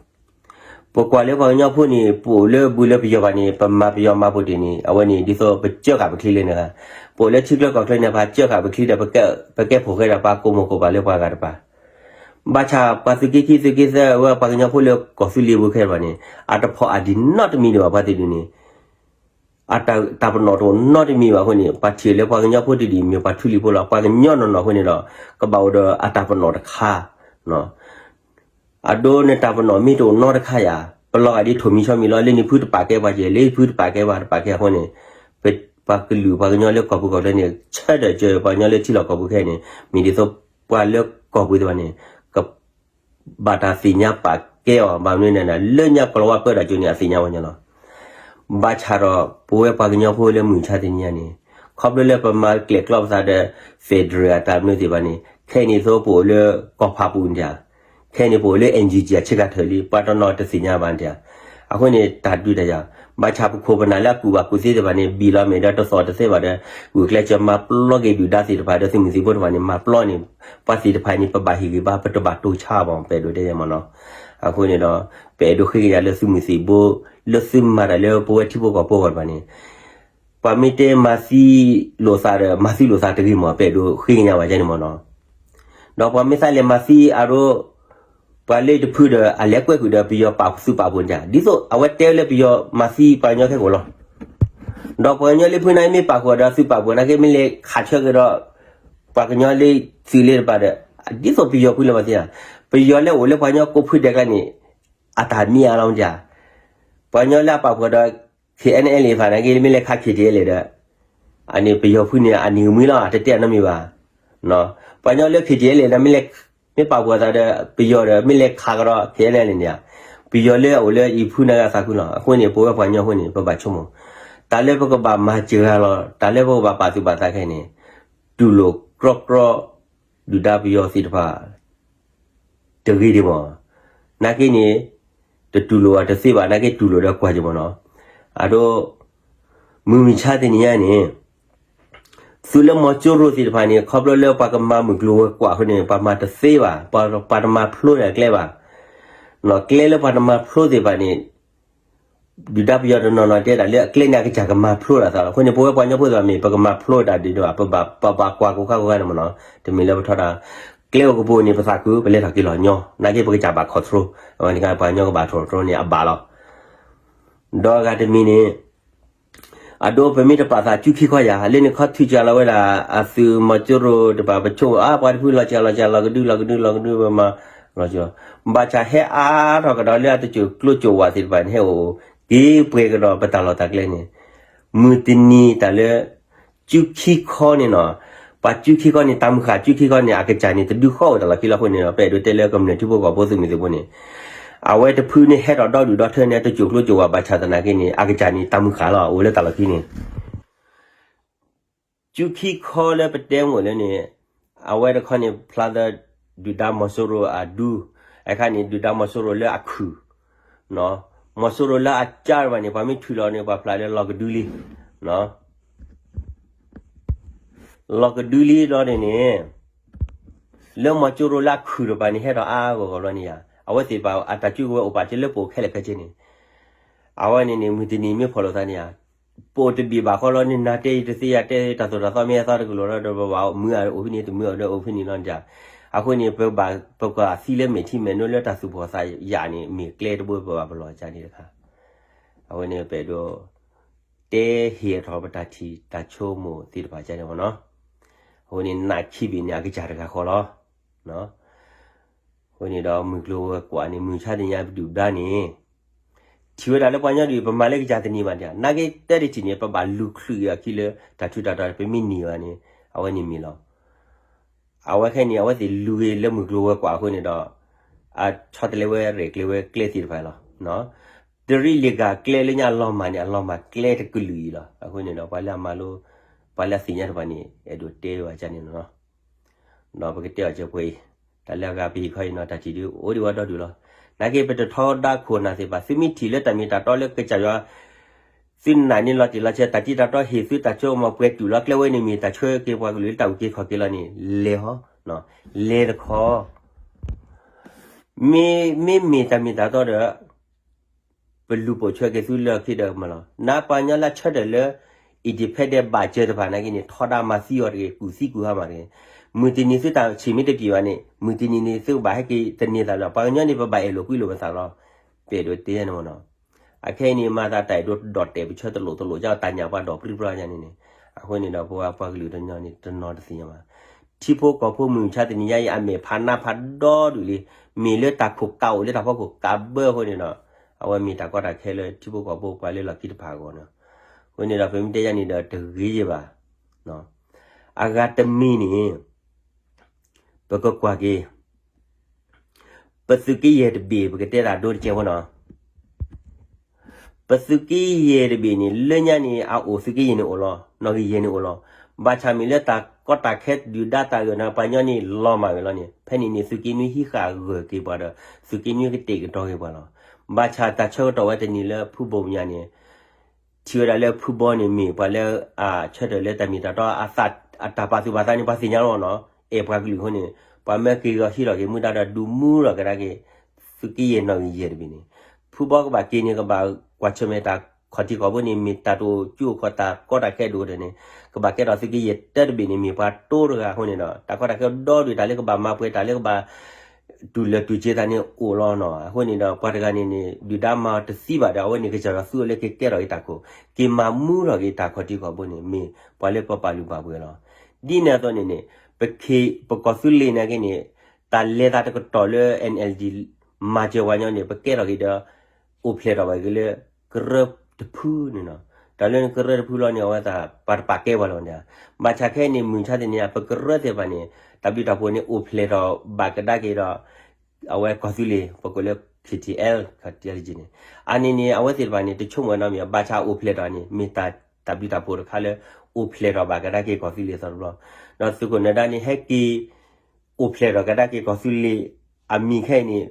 ပကွၢ်လၢပှၤကညီဖိန့ၣ် ပအိၣ်လၢဘူးလၢပယီၤဘၣ်န့ၣ် ပမၤပယီၤမၤပူၤတ့ၢ်န့ၣ် အဝဲန့ၣ်ဒ်သိးပကၢဃာ်ပချံလၢန့ၣ်ဂၤ, ပအိၣ်လၢထံကျိကီၢ်ချၢန့ၣ် ပှၤကၢဃာ်ပချံဒီး ပကဲဖိဃဲဒီးပှၤကိးမိၢ်ကိးပၢ်လၢပှၤဂၤတပၤ ဘၣ်ဆၣ်ပှၤသုးက့ခံသုးက့သၢဝဲပှၤကညီဖိလၢကီၢ်သူလ့ၤပူၤခဲအံၤဘၣ်န့ၣ် အတဖိးအဒံၣ်နီတမံၤဒံးဘၣ် ပှၤသ့ၣ်ဒုးန့ၣ် အတၢ်ပနီၣ်တအိၣ်နီတမံၤဘၣ်အဃိန့ၣ် ပှၤထံၣ်လၢပှၤကညီဖိတဒူၣ်မ့ၢ်ပှၤထူလံၤဖိလီၤ. ပှၤကညီနီၢ်နီၢ်အဃိန့ၣ်ဒီး ကဘၣ်အိၣ်ဒီးအတၢ်ပနီၣ်တခါ အဒိနတၢ်ပနီၣ်မ့ၢ်တအိၣ်နီတခါယၤ ပလီၤဂာ်ဒ်ထိၣ်မံဆီမံၤလီၤ. လၢနံၣ်ဖုတပာ်ကဲပှၤကဲ လၢဖုတပာ်ကဲပှၤတပာ်ကဲအဃိန့ၣ် ပပှၤကလုာ်ပှၤကညီလၢကီၢ်ပူၤကီၢ်ချၢန့ၣ် ဆၢထၢၣ်စၢၤပှၤကညီလၢထံလီၢ်ကီၢ်ပူၤခဲအံၤန့ၣ် မ့ၢ်ဒ်သိးပှၤလၢကီၢ်ပူၤသ့ၣ်တဖၣ်န့ၣ် ကဘၣ်တၢ်သ့ၣ်ညါပာ်ကဲအီၤ ဘၣ်မနုၤလဲၣ်န့ၣ် လၢညါကီၢ်လီၤဝါပၢတၢ်ကၠိန့ၣ် အသ့ၣ်ညါဝဲညါလီၤ. ဘၣ်ဆၣ်ဒီး ပဝဲပှၤကညီဖိလၢမုၢ်မဆါတနံၤညါန့ၣ် ခီဖျိလၢပမၤကျဲၣ်ကျီပသးဒီး federal အတၢ်မနုၤသ့ၣ်တဖၣ်န့ၣ် ခဲအံၤန့ၣ်သိးပအိၣ်လၢကီၢ်ဖးပူၤန့ၣ်ဧါ ခဲအံၤန့ၣ်ပအိၣ်လၢ NUG အဆ့ကၤထၢၣ်လံ ပှၤတနီၤတသ့ၣ်ညါဘၣ်န့ၣ်ဧါ. အဃိန့ၣ် တၢ်ဒုးတၢ်ယၤ ဘၣ်ဆၣ်ပခိၣ်ပနၢ်လၢအကူၣ်ဘၣ်ကူၣ်သ့သ့ၣ်တဖၣ်န့ၣ် ဘံၣ်လီၤမဲာ်ဒီးတသီၣ်တသဲဘၣ်ဒီး ဂုာ်ကျဲးစၢးမၤပျီက့ၤဒုၣ်ဒါသ့ၣ်တဖၣ်ဒီးသုးမုၢ်သံၣ်ဘိတဖၣ်န့ၣ် မၤပျီန့ၣ် ပှၤသ့ၣ်တဖၣ်န့ၣ် ပဘၣ်ဟ့ၣ်ဂံၢ်ဘါ ပတဘၣ်တိၢ်ဆါဘၣ် ပအဲၣ်ဒိးတဲယဲမ့ၢ်နီၤ. အဃိန့ၣ်ဒီး ပအဲၣ်ဒိးဃ့ကညးလၢသုးမုၢ်သံၣ်ဘိ လၢသုမၤတၢ်လၢပဝဲထံဖိကီၢ်ဖိအဂီၢ်တဖၣ်န့ၣ် ပှၤမ့ၢ်တဲမၤသံလိာ်သးဒီး မၤသံလိာ်သးတဂ့ၤမး ပအဲၣ်ဒိးဃ့ကညးဘၣ်ယဲန့ၣ်မ့ၢ်နီၤ. ဒီးပှၤမ့ၢ်သးလဲၤမၤသံအဒိ ပှၤလၢတဖုဒီး အလဲၤကွဲးဃုာ်ဒီးပယီၤပာ်သုးပာ်ပူၤန့ၣ် ဒ်သိးအဝဲတဲလၢပယီၤမၤသံပှၤကညီခဲကိာ်လီၤ. ဒီးပှၤကညီလၢဖုန့ၣ်မ့ၢ်ပာ်ဃုာ်ဒီးသုးပာ်ပူၤနာ်က့ မ့ၢ်လဲၤခးဆၢက့ၤဒီး ပှၤကညီလၢသုးလၢတပၤဒီး ဒ်သိးပယီၤဖုလၢမၤသံဧါ. ပယီၤလၢအိၣ်လၢပှၤကညီကိးဖုဒဲးကျါန့ၣ် အတၢ်မံအါလီၤမ့ၢ်ဧါ. ပှၤကညီလၢအပာ်ဃုာ်ဒီး KNLA သ့ၣ်နာ်က့ မ့ၢ်လဲၤခး KTLA ဒီး အန့ၣ်ပယီၤဖုန့ၣ် အနံၤကမှံလီၤ တတဲအနီတမံၤဘၣ်. ပှၤကညီလၢ KTLA ဒီး မ့ၢ်လဲၤ မ့ၢ်ပာ်ဃုာ်အသးဒီး ပယီၤဒီး မ့ၢ်လဲၤခးကဒီး KNLA န့ၣ်ဧါ. ပယီၤလၢအအိၣ်လၢအံၤဖုန့ၣ်အသးခုလီၤ. အဃိန့ၣ် ပဝဲပှၤကညီအဃိန့ၣ် ပဘၣ်ဆိကမိၣ် တၢ်လၢပကဘၣ်မၤစှၤလီၤ တၢ်လၢပကဘၣ်ပာ်သူၣ်ပာ်သးခဲအံၤန့ၣ် တူၢ်လိာ်ကြီကြီ ဒုၣ်ဒါပယီၤသ့ၣ်တဖၣ် တဂ့ၤဒံးမး. နာ်က့န့ၣ် တတူၢ်လိာ်ဘၣ်တသ့ဘၣ် နာ်က့တူၢ်လိာ်ဒီးကွၢ်က့ၤမးနီၤ. အဒိ မုၢ်မဆါတနံၤညါန့ၣ် သုးလၢမီၤကၠိရိၤသ့ၣ်တဖၣ်န့ၣ် ခီဖျိလၢပှၤကမၤမုၢ်ကျိၤဝဲၤကွာ်အဃိန့ၣ် ပှၤမၤတသ့ဘၣ်, ပှၤတမၤဖျိန့ၢ်အကျဲဘၣ်. ကျဲလၢပှၤတမၤဖျိသ့ၣ်တဖၣ်န့ၣ် ဒုၣ်ဒါပယီၤတနီၤနီၤတဲဒၣ်လၢအကျဲန့ၣ်အကစၢ်ကမၤဖျိဒၣ်သးလီၤ. အဃိန့ၣ် ပဝဲပှၤကညီဖိသ့ၣ်တဖၣ်မ့ၢ် ပကမၤဖျိဒၣ်ဒ်ဒီး ပဘၣ်ပဘၣ်ကွၢ်ကိးခါကိးဂၤန့ၣ်မးနီၤ. တမ့ၢ်လၢပထီဒါ ကျဲအိၣ်ကပိၤန့ၣ် ပသးခု ပလဲၤထီၣ်က့ၤလီၤညီ, နာ်က့ပကစၢ်ဘၣ် control, အဝဲန့ၣ်ခါပှၤကညီကဘၣ် control န့ၣ်အဘၣ်လီၤ. ဒီးအဂၤတမံၤန့ၣ် အဒိပမ့ၢ်တပာ်သး ကၠူခံခီယၤ လၢန့ၣ်ခီထုးကလီၤဝဲဒၣ် အသုးမီၤကၠိရိၤတဖၣ် ပဆိကမိၣ် အါ ပှၤတဖုလီၤစှၤလီၤစှၤ လီၤကဒု လီၤကဒု လီၤကဒု ပမၤ လီၤစှၤ, ဘၣ်ဆၣ်ဟဲအါထီၣ်ကဒီးလၢအတစိၢ်ကျိၤစိၢ်ဝးသ့ၣ်တဖၣ်န့ၣ် ဟဲအိၣ် က့ၤပှဲၤကဒီးပတၢ်လီၢ်တၢ်ကျဲန့ၣ် မုၢ်တနံၤတၢ်လၢ ကၠူခံခီန့ၣ်နီၤ, ပှၤကၠူခံခီန့ၣ် တၢ်မုၢ်ဃၢ် ကၠူခံခီန့ၣ် အကစၢ်န့ၣ် တဒုဃီအိၣ်တၢ်လီၢ်ခံလီၤ. အဃိန့ၣ်ဒီး ပအဲၣ်ဒိးတဲလၢကမျၢၢ်ထံဖိကီၢ်ဖိသုးမုၢ်သံၣ်ဘိန့ၣ် အဝဲတဖုန့ၣ်ဟဲထီၣ်ဒီဒူၣ်ဒီထၢန့ၣ် တစိၢ်ကျိၤစိၢ်ဝး ဘၣ်ဆၣ်သနာ်က့န့ၣ် အကစၢ်န့ၣ် တၢ်မုၢ်ဃၢ်လီၤ အိၣ်လၢတၢ်လီၢ်ခံန့ၣ် ကၠူခံခီလၢပတဲမိၣ်လၢန့ၣ် အဝဲတခီန့ၣ် ဖျါသး ဒုၣ်ဒါမီၤစိရိၤအဒူ, အခါန့ၣ် ဒုၣ်ဒါမီၤစိရိၤလၢအခုၣ်, မီၤစိရိၤလၢအကၢ်တဖၣ်န့ၣ် ပှၤမ့ၢ်ထုးလီၤန့ၣ် ပှၤဖျါလၢလီၤကဒုလံ, လီၤကဒုလံဒီးန့ၣ်န့ၣ် လၢမီၤစိရိၤလၢအခုၣ်တဖၣ်န့ၣ် ဟဲထီၣ်အါအါဂီၢ်ဂီၢ်လီၤန့ၣ်ယါ, အဝဲသ့ၣ်တဖၣ်အတၢ်စုကဝဲၤအိၣ်ပာ်စၢၤလၢပအိၣ်ခဲလၢာ်ခဲဆ့န့ၣ် အဝဲန့ၣ်န့ၣ် မုၢ်တနံၤမ့ၢ်ဖီၣ်လိာ်သးန့ၣ်ဧါ, ပအိၣ်တဘ့ၣ်ဘၣ်ဃီလီၤန့ၣ် နၤတဲယတသ့ယၤတဲ တၢ်သိၣ်တၢ်သီမ့ၢ်အသီတကလုာ်လီၤဒီး ပဘၣ်မုာ်အအိၣ်ဖဲန့ၣ် တမုာ်အဒီးအိၣ်ဖဲန့ၣ်လီၤန့ၣ်ဧါ. အဃိန့ၣ် ပဘၣ်ပကွၢ်သံလၢမဲာ်ထံမဲာ်နိလၢတၢ်သူၣ်ဖှီၣ်သးယာ်န့ၣ် မ့ၢ်ကျဲတဘိပဘၣ်ပလီၢ်ကန့ၣ်တခါ. အဃိန့ၣ် ပအဲၣ်ဒိး တဲဟ့ၣ်ထီၣ်ပတၢ်ထံၣ်တၢ်ဆိကမိၣ်သ့ၣ်တဖၣ်ကန့ၣ်မ့ၢ်နီၤ. အဃိန့ၣ် နးခံဘ့ၣ်န့ၣ် အကစၢ်တဂၤဃီလီၤ. အဃိန့ၣ်ဒီးမုၢ်ကျိၤဝဲၤကွာ်န့ၣ် မုၢ်ဆါတနံၤညါပဒုၣ်ဒါန့ၣ် ထံၣ်ဝဲဒၣ်လၢပှၤကညီဒ်ပမၤလၢကစၢ်တနံၤဘၣ်န့ၣ် နာ်က့တၢ်တထံၣ်န့ၣ် ပဘၣ်လူၤချုးအခံလၢတၢ်ထူးတၢ်တီၤ ပမ့ၢ်န့ၢ်ဘၣ်န့ၣ် အဝဲန့ၣ်မ့ၢ်လီၤ. အဝဲခဲအံၤန့ၣ် အဝဲသ့ၣ်လူၤဂ့ၤလၢမုၢ်ကျိၤဝဲၤကွာ်အဃိန့ၣ်ဒီး အဆီတလဲဝဲရဲၣ်ကျဲၤဝဲကျဲသ့ၣ်တဖၣ်လီၤ. တရံးလ့ၣ်ကၤကျဲလၢညါအလီၤမၢ်န့ၣ် အလီၤမၢ်ကျဲတကလုာ်အံၤလီၤ. အဃိန့ၣ်ဒီး ပှၤလၢအမၤလိ ပှၤလၢအသ့ၣ်ညါတဖၣ်န့ၣ် အဲၣ်ဒိးတဲဘၣ်ကန့ၣ်လီၤ. ဒီးပကတဲအီၤကဲပှဲၤအံၤ တၢ်လၢအဂၤပဟ့ၣ်ခီအံၤနီၤ တၢ်ထံၣ်ဒုးအိၣ်ဒံးဝဲဒီဒူၣ်လီၤ. နာ်က့ပတထီဒါခိၣ်နၢ်သ့ၣ်တဖၣ် သုမ့ၢ်ထံၣ်လၢတၢ်မ့ၢ်တၢ်တီလၢကစၢ်ယွၤ သုနာ်န့ၢ်လီၤတံၢ်လီၤဆဲး တၢ်တံၢ်တၢ်တီဟ့ၣ်သုတၢ်ဆိကမိၣ်ပှဲၤတူၢ်လီၤ ကျဲဝဲန့ၣ်မ့ၢ်တၢ်ဆှၢက့ၤပှၤကလုာ်လၢတၢ်အုၣ်က့ၤခီၣ်က့ၤလီၤန့ၣ် လဲၤဟီ, လဲၤတခီ မ့မ့ၢ်တၢ်မ့ၢ်တၢ်တီဒီး ပလူၤပိာ်ထွဲက့ၤသုလၢခံဒီးမးလီၤ. နပှၤကညီလၢဆၢထၢၣ်လၢ independent ဘၣ်စၢၤတဖၣ်နာ်က့န့ၣ် ထီဒါမၤသံအီၤတဂ့ၤ ကူၣ်သံကူၣ်ဟါမၢ်တဂ့ၤ. မုၢ်တနံၤသုတၢ်ဆံၣ်မ့ၢ်တပျံၤဘၣ်န့ၣ် မုၢ်တနံၤန့ၣ်သုကဘၣ်ဟဲက့ၤတန့ၢ်သးလၢၤ. ပှၤကညီန့ၣ် ပဘၣ်အဲၣ်လိာ်ကွံလိာ်ပသးလီၤ. ပအဲၣ်ဒိးတဲန့ၣ်မ့ၢ်နီၤ အခဲအံၤန့ၣ် မၤသးတၢ်အဲၣ်ဒိးဒိးတဲာ်ပဆၢတလိာ်တလိာ် ကတၢ်ညၣ်ပှၤဒိးပြံပြါညါန့ၣ်န့ၣ် အဃိန့ၣ်ဒီး ပဝဲပှၤကလုာ်တညီန့ၣ် တနီၤတသ့ၣ်ညါဘၣ်. ထံဖိကီၢ်ဖိမုၢ်မဆါတနံၤညါအံၤ အမဲာ်ဖးနါဖးဒီဒူၣ်လံ. မ့ၢ်လၢတၢ်ခိၣ်ကးအိၣ်လၢတၢ်ဖီခိၣ်ကးဘၢအဃိန့ၣ်ဒီး အဝဲမ့ၢ်တၢ်ကီတၢ်ခဲလၢထံဖိကီၢ်ဖိပှၤလၢလီၢ်ခံတဖၣ်အဂီၢ်န့ၣ် အဃိန့ၣ်ဒီး ပမ့ၢ်တဲယါန့ၣ်ဒီးတဂ့ၤယဲၢ်ဘၣ်. အဂၤတမံၤန့ၣ် ပကကွၢ်က့ၤ ပသုးက့ယဲၢ်တဘ့ၣ် ပကတဲတၢ်ဒိတကဲဖိနီၤ. ပသုးက့ယဲၢ်တဘ့ၣ်န့ၣ် လၢညါန့ၣ် အအိၣ်သုးက့ယဲၢ်န့ၣ်အိၣ်လီၤ. နီၣ်ဂံၢ်ယဲၢ်န့ၣ်အိၣ်လီၤ. ဘၣ်ဆၣ်မ့ၢ်လၢတၢ်ကီတၢ်ခဲဒုၣ်ဒါတၢ်ဂၢၢ်န့ၣ် ပှၤကညီန့ၣ်လီၤမၢ်ဝဲလီၤန့ၣ် ဖဲန့ၣ်န့ၣ် သုးက့နွံဟံးဃာ်ဂၢၢ်က့ၤပှၤဒီး သုးက့နွံကတဲာ်ကတီၤက့ၤပှၤလီၤ. ဘၣ်ဆၣ်တၢ်ဆၢကတီၢ်ဝဲတနံၤလၢဖုဘိၣ်ပူၤညါန့ၣ် ထံၣ်ဝဲဒၣ်လၢဖုဘီန့ၣ်မ့ၢ်ပှၤလၢအဆၢထၢၣ်လၢတၢ်မ့ၢ်တၢ်တီ အတၢ်ပာ်သူၣ်ပာ်သးန့ၣ် ပှၤသ့ၣ်ညါလီၤနီၤ. အဲၣ်ပှၤကလုာ်အဃိန့ၣ် ပှၤမၢက့ၤဂီၤဟံးထီၣ်က့ၤမူဒါဒီးဒုးမူထီၣ်ကဒါက့ၤ သုးက့ယဲၢ်နီၣ်ဂံၢ်ယဲၢ်တဘ့ၣ်န့ၣ် ဖုဘီကဘၣ်က့ၤန့ၣ် ကဘၣ်ကွၢ်ဆၢၣ်မဲာ်တၢ်ခီၣ်ထံးခီၣ်ဘိန့ၣ် မ့ၢ်တၢ်တအိၣ်ကၠူအိၣ်ခီၣ်တၢ်ကီတၢ်ခဲဒိၣ်ဒၣ်န့ၣ် ကဘၣ်ကဲထီၣ်သုးက့ယဲၢ်တၢတဘ့ၣ်န့ၣ် မ့ၢ်ပှၤတိတဂၤအဃိန့ၣ်ဒီး တၢ်ကီတၢ်ခဲဒီဒူၣ် တၢ်လၢကဘၣ်မၤပှဲၤ တၢ်လၢကဘၣ် တူၢ်လၢာ်တူၢ်စ့ၤသးန့ၣ်အိၣ်လီၤနီၤ. အဃိန့ၣ်ဒီး ပှၤတဂၤန့ၣ်န့ၣ် ဒုၣ်ဒါမၤတသံဘၣ်ဒီး အဝဲန့ၣ်ကစၢ်ယွၤသူအီၤလၢကကဲထီၣ်က့ၤတၢ်ခိၣ် က့ၤမၤမူထီၣ်က့ၤတၢ်ခီၣ်ထံးခီၣ်ဘိန့ၣ် မ့ၢ်ပှၤလၢပပာ်လုၢ်ပာ်ပှ့ၤလီၤ. ဒ်န့ၣ်အသိးန့ၣ်န့ၣ် ပကီၢ်သူလ့ၤနာ်က့န့ၣ် တၢ်လဲၤသးတကတီၢ်လၢ NLD မၤစၢၤပှၤကညီန့ၣ် ပကဲထီၣ်က့ၤဒီး အိၣ်ဖျဲၣ်ထီၣ်ဘၣ်က့ၤလၢ ကရၢတဖုန့ၣ်နီၤ. တၢ်လၢကရၢတဖုလီၤန့ၣ် အဝဲသ့ၣ်ပှၤတပာ်ကဲပှၤလီၤန့ၣ်. ဘၣ်ဆၣ်ခဲအံၤန့ၣ် မုၢ်မဆါတနံၤ ပကရၢသ့ၣ်တဖၣ်န့ၣ် တၢ်ဘျုးတၢ်ဖှိၣ်န့ၣ် အိၣ်ဖျဲၣ်ထီၣ်ဘၣ်ကဒါက့ၤဒီး အဝဲကီၢ်သူလ့ၤ ပကိးလၢ K T L ခီတယါတက့ၢ်န့ၣ်, အန့ၣ်န့ၣ် အဝဲသ့ၣ်တဖၣ်န့ၣ် တဆိကမိၣ်နီတမံၤ ဘၣ်ဆၣ်အိၣ်ဖျဲၣ်ထီၣ်န့ၣ် မ့ၢ်တၢ် တၢ်ဘျုးတၢ်ဖှိၣ်တခါလၢ အိၣ်ဖျဲၣ်ထီၣ်ဘၣ်ကဒါက့ၤကီၢ်သူလ့ၤအသီတဘျီ, ဒီးသုးခိၣ်နၢၤဒါန့ၣ် ဟဲက့ၤ အိၣ်ဖျဲၣ်ထီၣ်ကဒါက့ၤကီၢ်သူလ့ၤအမံၤခဲအံၤန့ၣ်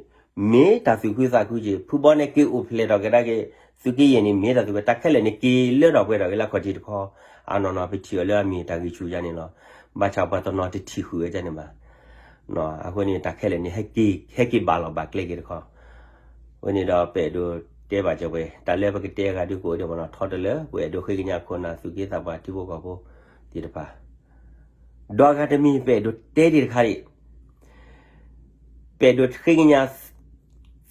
မ့ၢ်တၢ်သူၣ်ခုသးခုက့ၤ, ဖုဘီန့ၣ်က့ၤအိၣ်ဖျဲၣ်ထီၣ်ကဒါက့ၤ သုးက့ယဲၢ်န့ၣ် မ့ၢ်တၢ်သူၣ်ခု, တၢ်ခဲလၢာ်န့ၣ် က့ၤလၢထီၣ်ပှဲၤထီၣ်က့ၤလၢအခီၣ်ထံးတခီ, အနီၢ်နီၢ် ပထံၣ်အီၤလၢအမ့ၢ်တၢ်ဂံၢ်ဆူၣ်ယါန့ၣ်လီၤ. ဘၣ်ဆၣ်ပှၤတနီၤတထံၣ်ဃုာ်ဝဲဒၣ်န့ၣ်ဘၣ်. အဃိန့ၣ် တၢ်ခဲလၢာ်န့ၣ် ဟဲက့ၤဘၣ်လီၤဘၣ်ကျဲက့ၤတခီ, အဃိန့ၣ်ဒီး ပအဲၣ်ဒိးတဲဘၣ်စၢၤပှဲၤ တၢ်လၢပကတဲအဂၤဒုးကအိၣ်ဒံးမ့ၢ်နီၤ ထီတလၢ ပအဲၣ်ဒိးဃ့ကညးခိၣ်နၢ် သူၣ်က့သးပှၢ် ထံဖိကီၢ်ဖိသ့ၣ်တဖၣ် ဒီးအဂၤတမံၤ ပအဲၣ်ဒိးတဲဒံးတခါဒံး, ပအဲၣ်ဒိးဃ့ကညး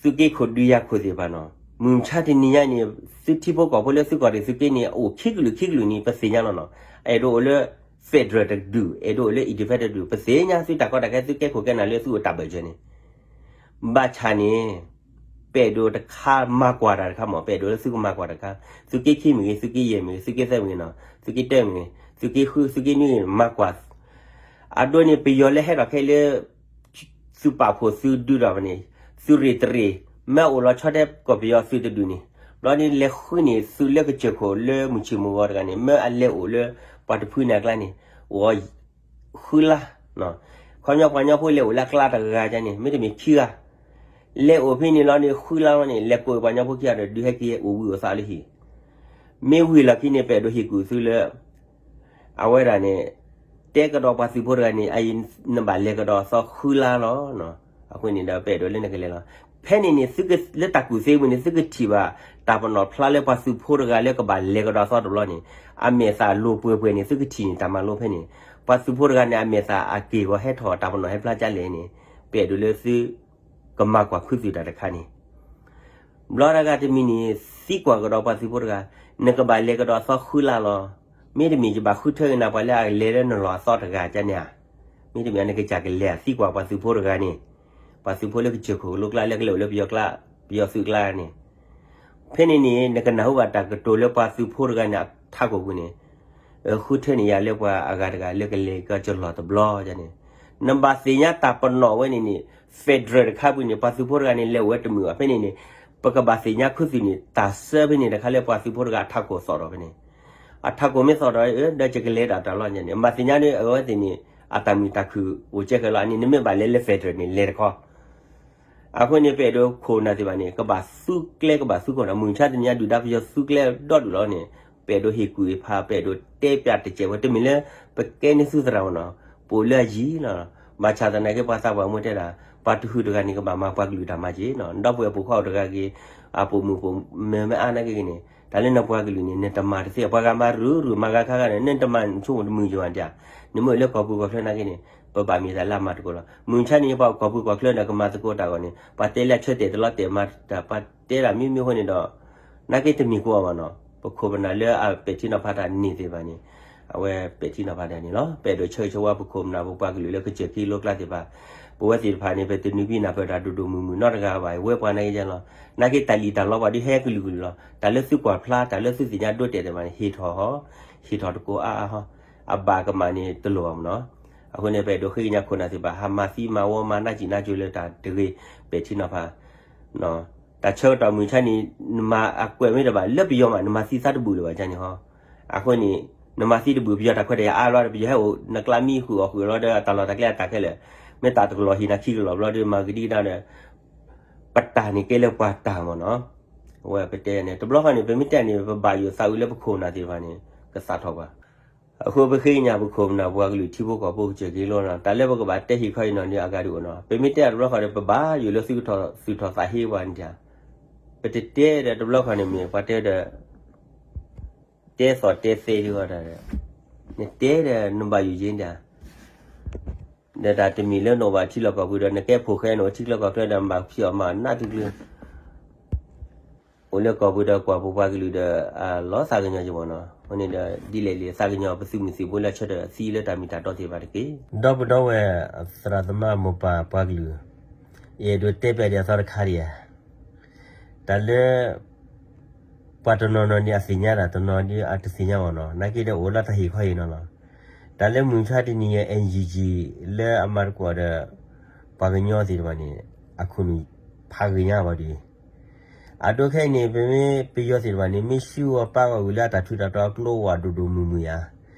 သုးက့ခိၣ်ဒုးယၤခိၣ်သ့ၣ်တဖၣ်နီၤ, မုၢ်မဆါတနံၤညါန့ၣ် သုထံဖိကီၢ်ဖိလၢသုကီၢ်ရ့ၣ်သုးက့န့ၣ် အိၣ်ခံကလုာ်ခံကလုာ်န့ၣ် ပသ့ၣ်ညါလီၤနီၤ, အဲၣ်ဒိးအိၣ်လၢ federal တဒူၣ်, အဲၣ်ဒိးအိၣ်လၢ independent တဒူၣ်, ပသ့ၣ်ညါသုတၢ်ကီတၢ်ခဲ သုကဲခိၣ်ကဲနၢ်လၢသုအိၣ်တၢ်ဘၢၣ်စၢၤန့ၣ် ဘၣ်ဆၣ်န့ၣ် ပအဲၣ်ဒိးတခါမၤကွၢ်တၢ်တခါမ့ၢ် ပအဲၣ်ဒိးလၢသုကမၤကွၢ်တၢ်တခါ, သုးက့ခံမ့ၢ်ဂ့ၤ, သုးက့ယဲၢ်မ့ၢ်ဂ့ၤ, သုးက့သၢမ့ၢ်ဂ့ၤနီၤ, သုးက့တၢမ့ၢ်ဂ့ၤ, သုးက့ဃု, သုးက့နွံဂ့ၤ မၤကွၢ်, အဒိန့ၣ် ပယီၤလၢဟဲထီၣ်ခဲအံၤလၢ သုးပာ်ဖှိၣ်သုဒုးထီၣ်န့ၣ် သုးရ့ၣ်တရ့ၣ် မ့ၢ်အိၣ်လီၤဆီဒၣ်တၢ်ကီၢ်ပယီၤသုးတဒူၣ်န့ၣ် ဘျီဒ်လဲၤဃုန့ၢ်သုးလၢကစၢၢ်ခိၣ် လၢမုၢ်ဆ့ၣ်မုၢ်ဂီၤတဂၤန့ၣ် မ့ၢ်အလဲၤအိၣ်လၢ ပှၤတဖုန့ၣ်အကျါန့ၣ် အိၣ် ဃုလါ, ခီပညီပှၤကညီဖိလဲၤအိၣ်လၢအကျါတဂၤန့ၣ် မ့တမ့ၢ်ခံဂၤ, လဲၤအိၣ်ဖဲန့ၣ်လီၤန့ၣ် ဃုလါလီၤန့ၣ် လဲၤကိးပှၤကညီဖိခံဂၤဒီး ဒုးဟဲက့ၤအိၣ်ဝံၤအိၣ်သးလၢဟံၣ်, မ့ၢ်ဝံၤလီၢ်ခံန့ၣ် ပအဲၣ်ဒိးဟ့ၣ်ကူၣ်သုလၢ အဝဲဒၣ်န့ၣ် တဲကဒီးပှၤသုးဖိတဂၤန့ၣ် အအံၤ နဘၣ်လဲၤကဒီးအသီဃုလါလီၤ. အဃိန့ၣ်ဒီး ပအဲၣ်ဒိးလၢနကလဲၤလီၤ. ဖဲန့ၣ်န့ၣ် သုကလၢတၢ်ကူၣ်သ့ဝံၤန့ၣ် သုကထံၣ်ဘၣ် တၢ်ပနီၣ်ဖျါလၢပှၤသုးဖိတဂၤလၢကဘၣ်လဲၤကဒီးအသီတဘျီန့ၣ် အမဲာ်သၣ်လိၤပှဲၤပှဲၤန့ၣ် သုကထံၣ်န့ၣ် တၢ်မၤလိဖဲန့ၣ် ပှၤသုးဖိတဂၤန့ၣ် အမဲာ်သၣ်အက့ၢ်ဂီၤဟဲထီၣ် တၢ်ပနီၣ်ဟဲဖျါကလဲၣ်န့ၣ် ပအဲၣ်ဒိးလၢသု ကမၤကွၢ်ခူသူၣ်တၢ်တခါန့ၣ် ဘျီတဂၤတမံၤန့ၣ် သံကွၢ်ကဒီးပှၤသုးဖိတဂၤ, နကဘၣ်လဲၤကဒီးအသီဃုလါလီၤ. မ့တမ့ၢ်ယဘၣ်ဃုထၢက့ၤနၤပှၤလၢအလဲၤလၢနလီၢ်အသီတဂၤကန့ၣ်ဧါ. မ့တမ့ၢ်နကစၢ်ကလဲၤဧါ သံကွၢ်ပှၤသုးဖိတဂၤန့ၣ်, ပှၤသုးဖိလၢကစၢၢ်ခိၣ်ကလိကျါလၢကလဲၤအိၣ်လၢပယီၤကျါ, ပယီၤသုးကျါန့ၣ် ဖဲန့ၣ်န့ၣ် နကနၢ်ဟူဘၣ်တၢ်ကတိၤလၢပှၤသုးဖိတဂၤန့ၣ် အထးခိၣ်ပူၤန့ၣ် ဃုထၢန့ၢ်ယၤလၢပှၤအဂၤတဂၤလၢကလဲၤက့ၤကလီၢ်တဘျီန့ၣ်, နဘၣ်သ့ၣ်ညါတၢ်ပနီၣ်ဝဲန့ၣ်န့ၣ် federal တခါပူၤန့ၣ် ပှၤသုးဖိတဂၤန့ၣ် လဲၤအိၣ်ဝဲတမုာ်ဘၣ်. ဖဲန့ၣ်န့ၣ် ပကဘၣ်သ့ၣ်ညါခူသူၣ်န့ၣ် တၢ်ဆၢဖဲန့ၣ်တခါလၢပှၤသုးဖိတဂၤအထးခိၣ်သီၣ်ဒီးဖဲန့ၣ်, အထးခိၣ်မ့ၢ်သီၣ်ဒီး ဒီးယကလဲၤဒၣ်တၢ်လီၤန့ၣ် မၤသ့ၣ်ညါန့ၣ် အဝဲသ့ၣ်န့ၣ် အတၢ်မုာ်တၢ်ခုၣ်အိၣ်ကဲဃဲလီၤန့ၣ် နမ့ၢ်ဘၣ်လဲၤလၢ federal န့ၣ် လဲၤတခီ အဃိန့ၣ် ပအဲၣ်ဒိးခိၣ်နၢ်သ့ၣ်တဖၣ်န့ၣ် ကဘၣ်သူကျဲ ကဘၣ်သူခိၣ်နၢ် မုၢ်မဆါတနံၤညါဒုၣ်ဒါပယီၤသူကျဲဒီဒူၣ်လီၤန့ၣ် ပအဲၣ်ဒိးဟ့ၣ်ကူၣ်ဟ့ၣ်ဖး ပအဲၣ်ဒိးတဲပျးတစဲးဝဲ တမ့ၢ်လၢ ပကဲန့ၢ်သုသရၣ်မ့ၢ်နီၤ ပအိၣ်လၢအယံၤလီၤ. ဘၣ်ဆၣ်သနာ်က့ ပှၤသးပှၢ်မူတဲဒၣ် ပှၤတဟုၣ်တဂၤန့ၣ် ကဘၣ်မၤပှၤကလုာ်တၢ်မၤက့ၤနီၤ ဒီပုၢ်ဝဲၢ်ပိာ်ခွါအိၣ်တဂၤက့ၤ အပိာ်မုၣ်ပိာ်မၢၤမ့ၢ်အါနာ်က့ၤန့ၣ် တၢ်လၢနပှၤကလုာ်န့ၣ် နတမၤတသ့ ပှၤဂၤမၤရုၢ်ရုၢ်မၤဂၤခါဂၤန့ၣ် နတမၤဆိကမိၣ်တမုာ်ယိာ်ဘၣ်ဒၣ် နမ့ၢ်အိၣ်လၢကီၢ်ပူၤကီၢ်ချၢနာ်က့ၤန့ၣ် ပဘၣ်မ့ၢ်တၢ်လၢအမၤသကိးလီၤ. မုၢ်မဆါန့ၣ် ပှၤကီၢ်ပူၤကီၢ်ချၢဒီးကမၤသကိးတၢ်အဂီၢ်န့ၣ် ပှၤတဲလၢအဆၢတဲာ်တလီၤတဲာ်မၤတၢ် ပှၤတဲဒၣ်မ့ၢ်မ့ၢ်အဃိန့ၣ်ဒီး နာ်က့တမံၤကိးအီၤဘၣ်နီၤ ပခိၣ်ပနၢ်လၢအပဲာ်ထံနီၤဖးတၢ်န့ၣ်သ့ၣ်တဖၣ်န့ၣ် အဝဲပဲာ်ထံနီၤဖးတၢ်န့ၣ်လီၤ. ပအဲၣ်ဒိးဆၢဂ့ၤဆၢဝါပခိၣ်ပနၢ်ပပှၤကလုာ်လၢကစၢၢ်ခံလိကျါသ့ၣ်တဖၣ် ပဝဲသ့ၣ်တဖၣ်န့ၣ် ပတနုၤဘံၣ်နၢ်ပၢၢ်တၢ်ဒိၣ်ဒိၣ်မုၢ်မုၢ်နီတဂၤဘၣ် ဝဲပှၤနာ်က့ၤယဲလီၤ. နာ်က့ၤတၢ်လံၣ်တၢ်လီပှၤဒ်ဟဲကလုာ်ကလုာ်လီၤ. တၢ်လၢသုကွၢ်ဖျါ တၢ်လၢသုသ့ၣ်ညါဒိတဲာ်သ့ၣ်တဖၣ်န့ၣ် ဟ့ၣ်ထီၣ်ဟီ ဟ့ၣ်ထီၣ်တကိးအါအါဟီ အဘၣ်ကမၣ်န့ၣ်တလိၣ်ဘၣ်မ့ၢ်နီၤ. အဃိန့ၣ် ပအဲၣ်ဒိးဃ့ကညးခိၣ်နၢ်သ့ၣ်တဖၣ် ဟးမၤသံမၤဝီမၤနၢ်စံၣ်နၢ်ကၠိလၢတၢ်တဂ့ၤ ပဲာ်ထံနီၤဖး တၢ်ဆၢကတီၢ်မုၢ်မဆါန့ၣ် နမၤအကွဲးမ့ၢ်တဘၣ် လၢပယီၤမးနမၤသံသးတဘူၣ်လၢၤဘၣ်န့ၣ်ဟီ. အဃိန့ၣ် နမၤသံတဘူၣ် ပယီၤတၢ်ခွဲးတၢ်ယာ်အါလီၤဒီး ပယီၤဟဲအိၣ်နကျါမံဃုာ်အီၣ်ဃုာ်လီၤဒီး အတၢ်လီၢ်တၢ်ကျဲအတၢ်ခဲလၢာ် မ့ၢ်တၢ်တကလီၤဟံၣ်နၤခံကလီၤဘျီဒီး မၤကဒံကဒါဒီး ပတၢ်န့ၣ်ကဲလၢပှၤတၢ်မ့ၢ်နီၤ. အဝဲပတဲန့ၣ် တဘျီဃီန့ၣ် ပမ့ၢ်တဲန့ၣ် ပဘၣ်ယိၣ်သးဝံၤလၢပခိၣ်ပနၢ်သ့ၣ်တဖၣ်န့ၣ် ကသးထီၣ်ပှၤ အဃိပဃ့ကညးပခိၣ်ပနၢ်ပှၤကလုာ်ထံဖိကီၢ်ဖိ ကစၢၢ်က့ၤလိနီၤ တၢ်လၢပကဘၣ်တဲဟ့ၣ်ခီအံၤနီၤန့ၣ် အဂၤဒုးအိၣ်နီၤ ပမ့ၢ်တဲတဘျီဃီဒီး ပဘၣ်ယိၣ်လၢသုကထီၣ်သူၣ်ထီၣ်သးဟ့ပှၤန့ၣ်တၢ် ပတတဲဒီးတဘျီဃီန့ၣ်မ့ၢ် ပှၤတဲဒီး တဲသီၣ်တဲသဲဒ်ဝဲဒၣ်ဒီး နတဲဒီးနဘၣ်ယိၣ်ယ့ၣ်တၢ် ဒီးတၢ်တမံၤလၢနအိၣ်ဘၣ်ထံလီၢ်ကီၢ်ပူၤဒီး နကဲဖိၣ်ဃဲန့ၣ် အိၣ်ထံချၢကီၢ်ချၢဒီး မၤဖံးအီၣ်မၤနးတကျၢၤ အိၣ်လၢကီၢ်ပူၤဒီး ကွၢ်ပပှၤကလုာ်ဒီး အလီၤသးကညီၤက့ၤမ့ၢ်နီၤ. အဃိန့ၣ်ဒီး ဒ်လဲၣ်လံ သးကညီၤပသုးမုၢ်သံၣ်ဘိလၢဆၢထၢၣ်သံလၢတၢ်မ့ၢ်တၢ်တီသ့ၣ်တဖၣ်တက့ၢ်. ဒီပုၢ်ဒီဝဲၢ် သရၣ်သမါမိၢ်ပၢ်ပှၤကလုာ် အဲၣ်ဒိးတဲပျးဒံးအသီတခါဒံးဧါ တၢ်လၢ ပှၤတနီၤနီၤန့ၣ် အသ့ၣ်ညါတၢ် တနီၤဒ်အတသ့ၣ်ညါဘၣ်နီၤ နာ်က့ဒီးအိၣ်လၢတၢ်ဟ့ၣ်ခီဟ့ၣ်နီၤလီၤ. တၢ်လၢမုၢ်မဆါတနံၤညါ NUG လၢအမၤသကိးဒီး ပှၤကညီသ့ၣ်တဖၣ်န့ၣ် အခိၣ်နူာ်ဖ ဟးဂ့ၤညါဘၣ်ဒ်အံၤ, အဒိခဲအံၤန့ၣ် ပမ့ၢ်ပယီၤသ့ၣ်တဖၣ်န့ၣ် မ့ၢ်ဆူၣ်အီၤပာ်အီၤဝံၤလၢအတၢ်ထူးတၢ်တီၤအကျိဝးဒိၣ်ဒိၣ်မုၢ်မုၢ်ဧါ,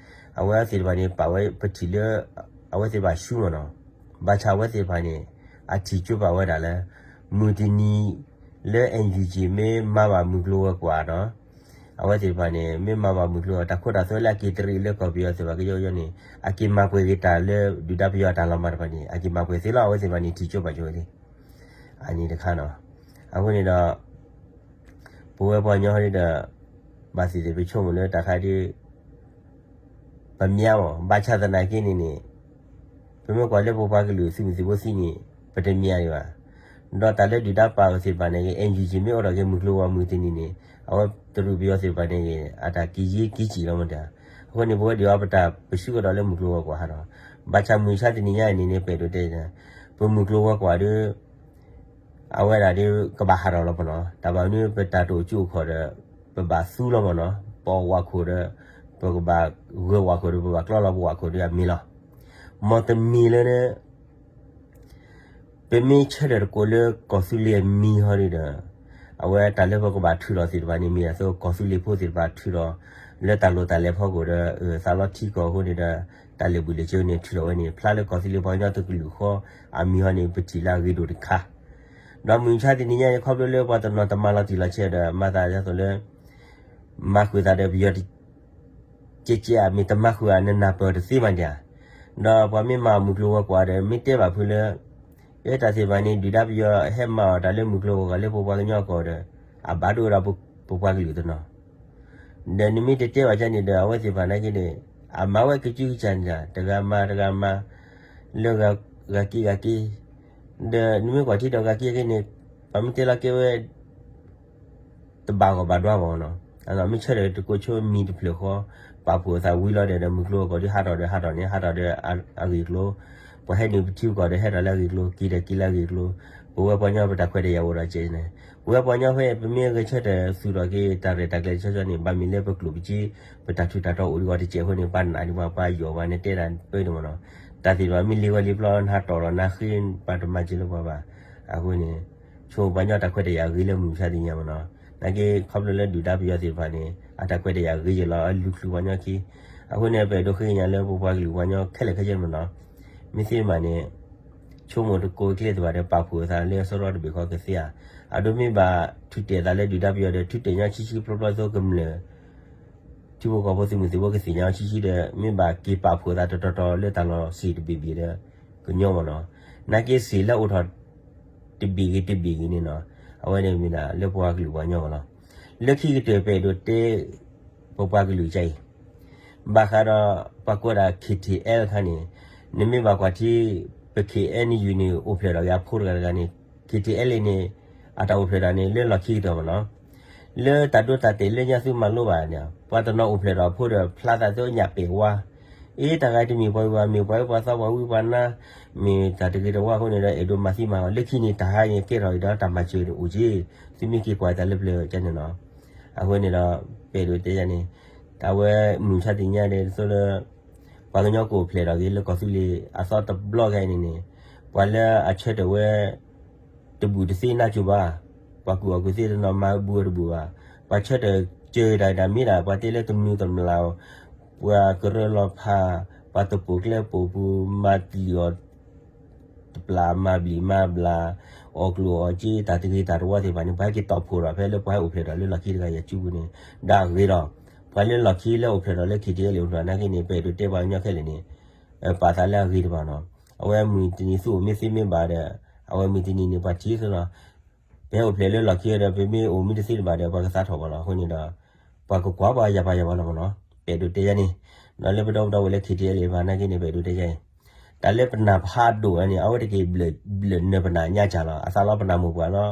အဝဲသ့ၣ်တဖၣ်န့ၣ် ပာ်ဝဲပထံၣ်လၢ အဝဲသ့ၣ်တဖၣ်ဆူၣ်မ့ၢ်နီၤ, ဘၣ်ဆၣ်အဝဲသ့ၣ်တဖၣ်န့ၣ် အထံၣ်ကၠိပာ်ဝဲဒၣ်လၢ မုၢ်တနံၤလၢ NUG မ့ၢ်မၤဘၣ်မုၢ်ကျိၤဝဲၤကွာ်ဒီး အဝဲသ့ၣ်တဖၣ်န့ၣ် မ့ၢ်မၤဘၣ်မုၢ်ကျိၤ တၢ်ခိတၢ်သွဲလၢအက့ၤတရံးလၢကီၢ်ပယီၤသ့ၣ်တဖၣ်ကယီကယီန့ၣ် အက့ၤမၤပှဲၤက့ၤတၢ်လၢဒုၣ်ဒါပယီၤအတၢ်လီၤမၢ်တဖၣ်န့ၣ် အက့ၤမၤပှဲၤသ့လီၤ. အဝဲသ့ၣ်တဖၣ်န့ၣ် ထံၣ်ကၠိပာ်ကၠိဝဲသ့ၣ် အန့ၣ်တခါနီၤ. အဃိန့ၣ်ဒီး ပဝဲပှၤကညီဒ်ဒီး ဘၣ်သ့ၣ်သ့ၣ်ပဆိကမိၣ်လၢတၢ်ခါဒ် ပမံမ့ၢ် ဘၣ်ဆၣ်သနာ်က့န့ၣ်န့ၣ် ပမ့ၢ်ကွၢ်လၢပပှၤကလုာ်သုးမုၢ်သံၣ်ဘိသံန့ၣ် ပတမံဒံးဘၣ်. ဒီးတၢ်လၢဒုၣ်ဒါပာ်အီၤသ့ၣ်တဖၣ်န့ၣ်ဂ့ၤ NUG မ့ၢ်အိၣ်ထီၣ်က့ၤမုၢ်ကျိၤဝဲၤကွာ်မုၢ်တနံၤန့ၣ် အဝဲတရူးပယီၤသ့ၣ်တဖၣ်န့ၣ်ဂ့ၤ အတၢ်က့ၤယ့က့ၤစံၣ်လီၤမ့ၢ်တၢ်. အဃိန့ၣ် ပဝဲဒံးအီၤပတၢ်ပစုကဒီးလၢမုၢ်ကျိၤဝဲၤကွာ်ဟးထီၣ်, ဘၣ်ဆၣ်မုၢ်ဆါတနံၤညါအံၤန့ၣ်န့ၣ် ပအဲၣ်ဒိးတဲ ပမုၢ်ကျိၤဝဲၤကွာ်ဒီး အဝဲဒၣ်ဒ်ကဘၣ်ဟးထီၣ်လီၤမ့ၢ်နီၤ. တၢ်ဘၣ်မနုၤပတၢ်တိာ်ကၠူအိၣ်ခိးဒီး ပဘၣ်သူလီၤမ့ၢ်နီၤ. ပဝဲၤကွာ်ဒီး ပကဘၣ်ဂဲၤဝဲၤကွာ်ဒီး ပဘၣ်ကျီလီၤပဝဲၤကွာ်ဒီးအမံၤလီၤ. မ်တမံၤလၢ ပမ့ၢ်ဆၢထၢၣ်တကိးလၢကီၢ်သူလ့ၤအမံၤဟီဒ်ဒီး အဝဲတၢ်လၢပကဘၣ်ထုးထီၣ်သ့ၣ်တဖၣ်န့ၣ် မ့ၢ်ဒၣ်သိးကီၢ်သူလ့ၤဖိသ့ၣ်တဖၣ်ထုးထီၣ် လၢတၢ်လိၣ်တၢ်လဲၤဖီခိၣ်ဒီး သးလီထံကီၢ်အဃိန့ၣ်ဒီး တၢ်လၢာ်ဘူၣ်လၢာ်စ့န့ၣ် ထုးထီၣ်ဝဲန့ၣ် ဖျါလၢကီၢ်သူလ့ၤပှၤကညီတကလုာ်ဃီ အမံၤဟီန့ၣ် ပထံၣ်လၢအဂ့ၤဒိၣ်တခါ ဒီးမုၢ်ဆါတနံၤညါအံၤ ခီဖျိလၢပှၤတနီၤတမၤလီၤတံၢ်လီၤဆဲးဒီး မၤသးဒ်သိးလၢ မၤဃုာ်သးဒီးပယီၤ ကဲကဲဧါ မ့ၢ်တမၤဃုာ်ဧါ နနၢ်ပၢၢ်တသ့မးဒံးဧါ. ဒီးပှၤမ့ၢ်မၤမုၢ်ကျိၤဝဲၤကွာ်ဒီး မ့ၢ်တဲဘၣ်ဖုလၢ အဲတၢ်သ့ၣ်တဖၣ်န့ၣ် ဒုၣ်ဒါပယီၤဟဲမၤအီၣ်တၢ်လၢမုၢ်ကျိၤဝဲၤကွာ်လၢပပှၤကညီအဂီၢ်ဒီး အဘၣ်ဒိဝဲဒၣ်ပပှၤကလုာ်တနီၤ ဒီးနမ့ၢ်တတဲဘၣ်ကန့ၣ်ဒီး အဝဲသ့ၣ်တဖၣ်နာ်က့န့ၣ် အမၤဝဲကစုကစၢ်န့ၣ် တဂၤမၤတဂၤမၤ လၢဂၤက့ဂၤက့ ဒီးနမ့ၢ်ကွၢ်ထံဒီးဂၤက့ဂၤက့န့ၣ် ပှၤမ့ၢ်တဲလီၤကဲဝဲ တဘၣ်ဂီၢ်ဘၣ်ဒွါဘၣ်နီၤ. မ့ၢ်ဆၢထၢၣ်တကိးဆိမံၤတဖျၢၣ်ဃီ ပာ်ဖှိၣ်အသးဝံၤလီၤဒီး မုၢ်ကျိၤဝဲၤကွာ်ဒီးဟးထီၣ်ဒီးဟးထီၣ်န့ၣ် ဟးထီၣ်ဒီးအဂ့ၢ်ကျိၤ, ပှၤဟဲနုာ်ပထံပကီၢ်ဒီးဟဲထီၣ်လၢအဂ့ၢ်ကျိၤ က့ၤဒီးက့ၤလၢအဂ့ၢ်ကျိၤ, ပဝဲပှၤကညီပတၢ်ခွဲးတၢ်ယာ်အိၣ်ဒီးကဲန့ၣ်, ပဝဲပှၤကညီဖဲ ပမ့ၢ်ဂဲၤဆၢထၢၣ်သူၣ်ထီၣ်က့ၤတၢ်ရဲၣ်တၢ်ကျဲၤတဆီဆီန့ၣ် ဘၣ်မ့ၢ်လၢပကျိၣ်ပစ့ ပတၢ်ထူးတၢ်တီၤအိၣ်ဒံးဂီၢ်တစဲးအဃိန့ၣ် ပှၤနာ်ဒံးပှၤ ပှၤယီၢ်ပှၤန့ၣ်တဲဒၣ်ပၢဒံးမ့ၢ်နီၤ. တၢ်သ့ၣ်တဖၣ်မ့ၢ်လ့ၤဝဲလ့ၤပျီနဟးတီၢ်လီၤနဃ့ ပှၤတမၤစၢၤလၢပှၤဘၣ်. အဃိန့ၣ် ဆိပှၤကညီတၢ်ခွဲးတၢ်ယာ်ဂ့ၤလၢမုၢ်မဆါတနံၤညါမ့ၢ်နီၤ. နာ်က့ခီဖျိလၢဒုၣ်ဒါပယီၤသ့ၣ်တဖၣ်န့ၣ် အတၢ်ခွဲးတၢ်ယာ်ဂ့ၤယဲၢ်လီၤ အလူၤချုးပှၤကညီခံ. အဃိန့ၣ် ပအဲၣ်ဒိးဃ့ကညးလၢပပှၤကလုာ်ပှၤကညီခဲလၢာ်ခဲဆ့မ့ၢ်နီၤ. မ့ၢ်သ့မးန့ၣ် ဆိကမိၣ်တကိးကျဲသ့ၣ်တဖၣ်ဒီး ပာ်ဖှိၣ်အသးလၢအစီရီတဘ့ၣ်ဃီကသ့ဧါ. အဒိမ့ၢ်ဘၣ်ထုးတဲာ်သးလၢဒုၣ်ဒါပယီၤဒီး ထုးတဲာ်ညီဆံးဆံးဖျိဖျိသိကမျၢၢ် ထံဖိကီၢ်ဖိသုးမုၢ်သံၣ်ဘိကသ့ၣ်ညါအီၤဆံးဆံးဒီး မ့ၢ်ဘၣ်က့ၤပာ်ဖှိၣ်သးတတီၤတီၤလၢတၢ်လီၢ်စ့ၢ်တဘ့ၣ်ဘ့ၣ်ဒီး ကညီမ့ၢ်နီၤ. နာ်က့စ့ၢ်လၢအိၣ်ထီၣ် တဘ့ၣ်ဂ့ၤတဘ့ၣ်ဂ့ၤန့ၣ်နီၤ, အဝဲန့ၣ်မ့ၢ်ဒၣ်လၢပှၤကလုာ်ပှၤကညီမ့ၢ်နီၤ. လၢခံကတၢၢ်ပအဲၣ်ဒိးတဲ ပပှၤကလုာ်ကအံၤ ဘၣ်ဃးဒီးပှၤကိးဒၣ် K T L ခါန့ၣ်, နမ့ၢ်ဘၣ်ကွၢ်ထံ ပ K N U န့ၣ် အိၣ်ဖျဲၣ်ထီၣ်က့ၤအဖိတဂၤတဂၤန့ၣ်, K T L န့ၣ် အတၢ်အိၣ်ဖျဲၣ်ထီၣ်န့ၣ် လၢလီၢ်ခံကတၢၢ်မ့ၢ်နီၤ. လၢတၢ်ဒိတၢ်တဲာ်လၢညါသုမၤလိဘၣ်န့ၣ် ပှၤတနီၤအိၣ်ဖျဲၣ်ထီၣ်အဖိဒီးဖျါသးသိညၣ်ပဲာ်ဝါ, အ့ တၢ်ဂၤတမ့ၢ်ပှၤဂုၤပှၤဂၤ မ့ၢ်ပှၤအၢပှၤသီပှၤဝံပှၤနါ, မ့ၢ်တၢ်တဂ့ၤတဝါအဃိန့ၣ်ဒီး အဲၣ်ဒိးမၤသံမၤဂီၤ လၢခံန့ၣ် တၢ်ဟါန့ၣ်ကဲထီၣ်က့ၤဒီးတၢ်မၤစၢၤန့ၣ်အိၣ်က့ၤ, သုမ့ၢ်က့ၤကွၢ်တၢ်လၢပျၢၤကန့ၣ်နီၤ. အဃိန့ၣ်ဒီး ပအဲၣ်ဒိးတဲယၤန့ၣ်, အဝဲမုၢ်ဆါတနံၤညါန့ၣ် ဒ်သိးလၢ ပှၤကညီကအိၣ်ဖျဲၣ်ထီၣ်က့ၤလၢကီၢ်သူလ့ၤအသီတဘျီဂၤအံၤန့ၣ်န့ၣ်, ပှၤလၢအဆၢထၢၣ်ဝဲ တဘူၣ်တသ့နါစိၤဘၣ်, ပှၤကူၣ်ဘၣ်ကူၣ်သ့တနီၤမၤဘူၣ်ဝဲတဘူၣ်ဘၣ်, ပှၤဆၢထၢၣ်စၢၤတၢ်ဒၣ်မ့ၢ်ဒၣ် ပှၤတ့လၢတမုာ်တမျၢ်, ပှၤကရၢလီၤဖး, ပှၤတပိာ်ကျဲပိာ်ပူၤ မၤတံာ်အီၣ် တပျၢ်မၤဘျံးမၤဘျၣ်, အီၣ်ကျိၣ်အီၣ်စ့ တၢ်တဂ့ၤတၢ်တဝါသ့ၣ်တဖၣ်န့ၣ် ပှၤဟဲက့ၤတီၣ်ဖှိၣ်ထီၣ်ဖဲလၢပှၤဟဲအိၣ်ဖျဲၣ်ထီၣ်လၢလီၢ်ခံတဂၤယၤစုပူၤန့ၣ်, ဒၣ်အဂ့ၤဒီး ပှၤလၢလီၢ်ခံလၢအိၣ်ဖျဲၣ်ထီၣ်လၢ K T L အိၣ်ဖျဲၣ်နာ်က့န့ၣ် ပအဲၣ်ဒိးတဲပှၤကညီခဲလၢာ်န့ၣ်, ပာ်သးလၢအဂ့ၤတဘၣ်နီၤ. အဝဲမုၢ်တနံၤသုအိၣ်မ့ၢ်သ့မ့ၢ်ဘၣ်ဒီး အဝဲမုၢ်တနံၤန့ၣ် ပှၤထံၣ်သ့လီၤ. ပဟဲအိၣ်ဖျဲၣ်လၢလီၢ်ခံဒီး ပမ့ၢ်အိၣ်မ့ၢ်တသ့တဘၣ်ဒီး ပှၤကသးထီၣ်ပှၤလီၤ. အဃိန့ၣ်ဒီး ပှၤကကွၢ်ပှၤယၤပှၤယၤပှၤလီၤမ့ၢ်နီၤ, ပအဲၣ်ဒိးတဲယၤန့ၣ်, ဒီးလၢပဒီပုၢ်ဒီဝဲၢ်လၢ K T L ဘၣ်နာ်က့န့ၣ် ပအဲၣ်ဒိးတဲယၤအံၤ, တၢ်လၢပနၢ်ဖးဒိၣ်ဝဲန့ၣ် အဝဲတက့ၢ်ဘျၢၣ်နၢၤပနၢ်ညါစၢ်လီၤ. အသးလီပနၢ်မိၢ်ပှၢ်လီၤ,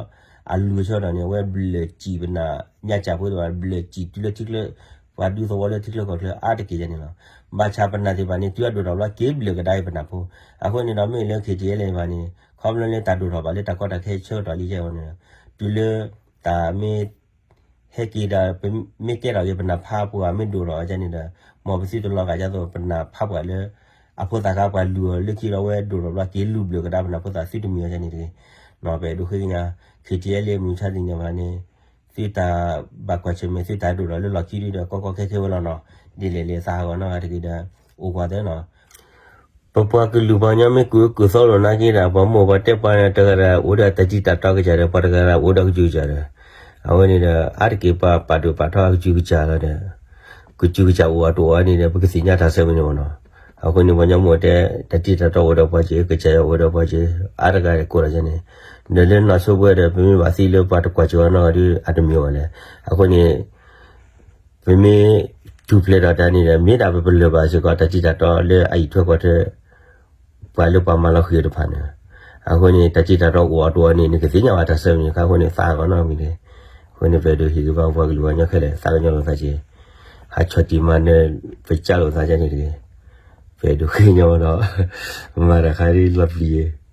အလူၤဆၢထီၣ်န့ၣ် အဝဲဘျၢၣ်စံၣ်ပနၢ်ညါစၢ်ဖိသ့ၣ်တဖၣ် ဘျၢၣ်စံၣ်တုၤလၢထံချၢ, ပှၤဒူသဝီလၢထံချၢကီၢ်ချၢအါတက့ၢ်ယၤန့ၣ်လီၤ. ဘၣ်ဆၣ်ပနၢ်သ့ၣ်တဖၣ်န့ၣ် တုၤအဒိၣ်ထီၣ်ဘျီ က့ၤဘျၢၣ်ကဒါအံၤပနၢ်ဖိ. အဃိန့ၣ်ဒီး မ့ၢ်လၢ K T L ဘၣ်န့ၣ် ခီဖျိလၢတၢ်ဒိၣ်ထီၣ်ဘၣ်လၢတၢ်ကီတၢ်ခဲဆၢကတီၢ်လံယဲၢ်ဝဲန့ၣ်, တုၤလၢတၢ်မ့ၢ် ဟဲက့ၤဒီး ပမ့ၢ်ကဲထီၣ်က့ၤပနၢ်ဖးပှၢ်မ့ၢ်ဒိၣ်ထီၣ်အီၤန့ၣ်ဒီး မ်ပသုတလီၤဂာ်ဒ်သိးပနၢ်ဖးပှၢ်လၢ အဖိသၣ်ခါပှၤလူၤအီၤလၢခံဒီးဝဲဒိၣ်ထီၣ်ဘျီက့ၤလူၤဘျၢၣ်ကဒါပနၢ်ဖိသၣ်သုတမံၤအီၤန့ၣ်တဂ့ၤ. ပအဲၣ်ဒိးဃ့ကညး ခ့တံလ့မုၢ်ဆါတနံၤဘၣ်န့ၣ် သုတၢ်ဘၣ်ကွၢ်ဆၢၣ်မဲာ် သုတၢ်ဒိၣ်ထီၣ်လၢလီၢ်ခံဒုဒီး ကီကီခဲခဲဝဲလီၤနီၤ. ဒ်လဲၣ်လဲၣ်သးဟးဂီၤနီတဂၤတဂ့ၤဒီး အိၣ်ကွၢ်သၢနီၤ. ပပှၤကလုာ်ပှၤကညီမ့ၢ်ကူၣ်အၢကူၣ်သီလိာ်နာ်က့ဒီး ပှၤမိၢ်ပှၤတဲပှၤတဂၤဒီး အိၣ်ဒီးတၢ်တံာ်တၢ်တီကစၢ်ဒီး ပှၤတဂၤဒီးအိၣ်ဒီးကစၢ်ကစၢ်ဒီး အဝဲန့ၣ်ဒီး အါတက့ၢ်ပာ်ပာ်ဒိၣ်ပာ်ထီအကစၢ်ကစၢ်လီၤဒီး ကစၢ်ကစၢ်အိၣ်အတအိၣ်န့ၣ်ဒီး ပကသ့ၣ်ညါတၢ်ဆၢမုၢ်န့ၣ်မ့ၢ်နီၤ. အဃိန့ၣ် ပှၤကညီမိၢ်တဲ တၢ်တံာ်တၢ်တီအိၣ်ဒီးပှၤက့ၤ ကစၢ်ယွၤအိၣ်ဒီးပှၤက့ၤ အါတဂၤကိးလီၤန့ၣ် ဒီးလၢနီၢ်ဆိပှဲၤဒီး ပမ့ၢ်ဘၣ်သံလၢပှၤတကွၢ်စၢၤအီၤနီတဂၤဒီး အတမ့ၢ်အီၤလဲၣ်. အဃိန့ၣ် ပမ့ၢ်ထူၣ်ဖျဲးဒီးတၢ်န့ၣ်ဒီး မ့ၢ်ဒၣ်ပပလၢၢ်ဘၣ်စ့ၢ်ကီး တၢ်တံာ်တၢ်တီလၢအအံးထွဲကွၢ်ထွဲ ပှၤလၢပှၤမၤလီၤဃံၤတဖၣ်န့ၣ်. အဃိန့ၣ် တၢ်တံာ်တၢ်တီအိၣ်အတအိၣ်န့ၣ် နကသ့ၣ်ညါဘၣ်တၢ်ဆၢမုၢ်န့ၣ်ခါ အဃိန့ၣ် သးဟးဂီၤနီတမံၤန့ၣ်. အဃိန့ၣ် ပအဲၣ်ဒိးဟ့ၣ်ဂံၢ်ဘါပှၤကလုာ်ပှၤကညီခဲလၢာ် သးကညီၤလိာ်သးက့ၤ, ဟးဆီၣ်တံၢ်မၤနၢၤ ပကၢ်လိာ်သးကန့ၣ်တဂ့ၤ. ပအဲၣ်ဒိးဃ့ကညးဝဲဒီး မၤတၢ်ခါဒ်လီၤပျံၤ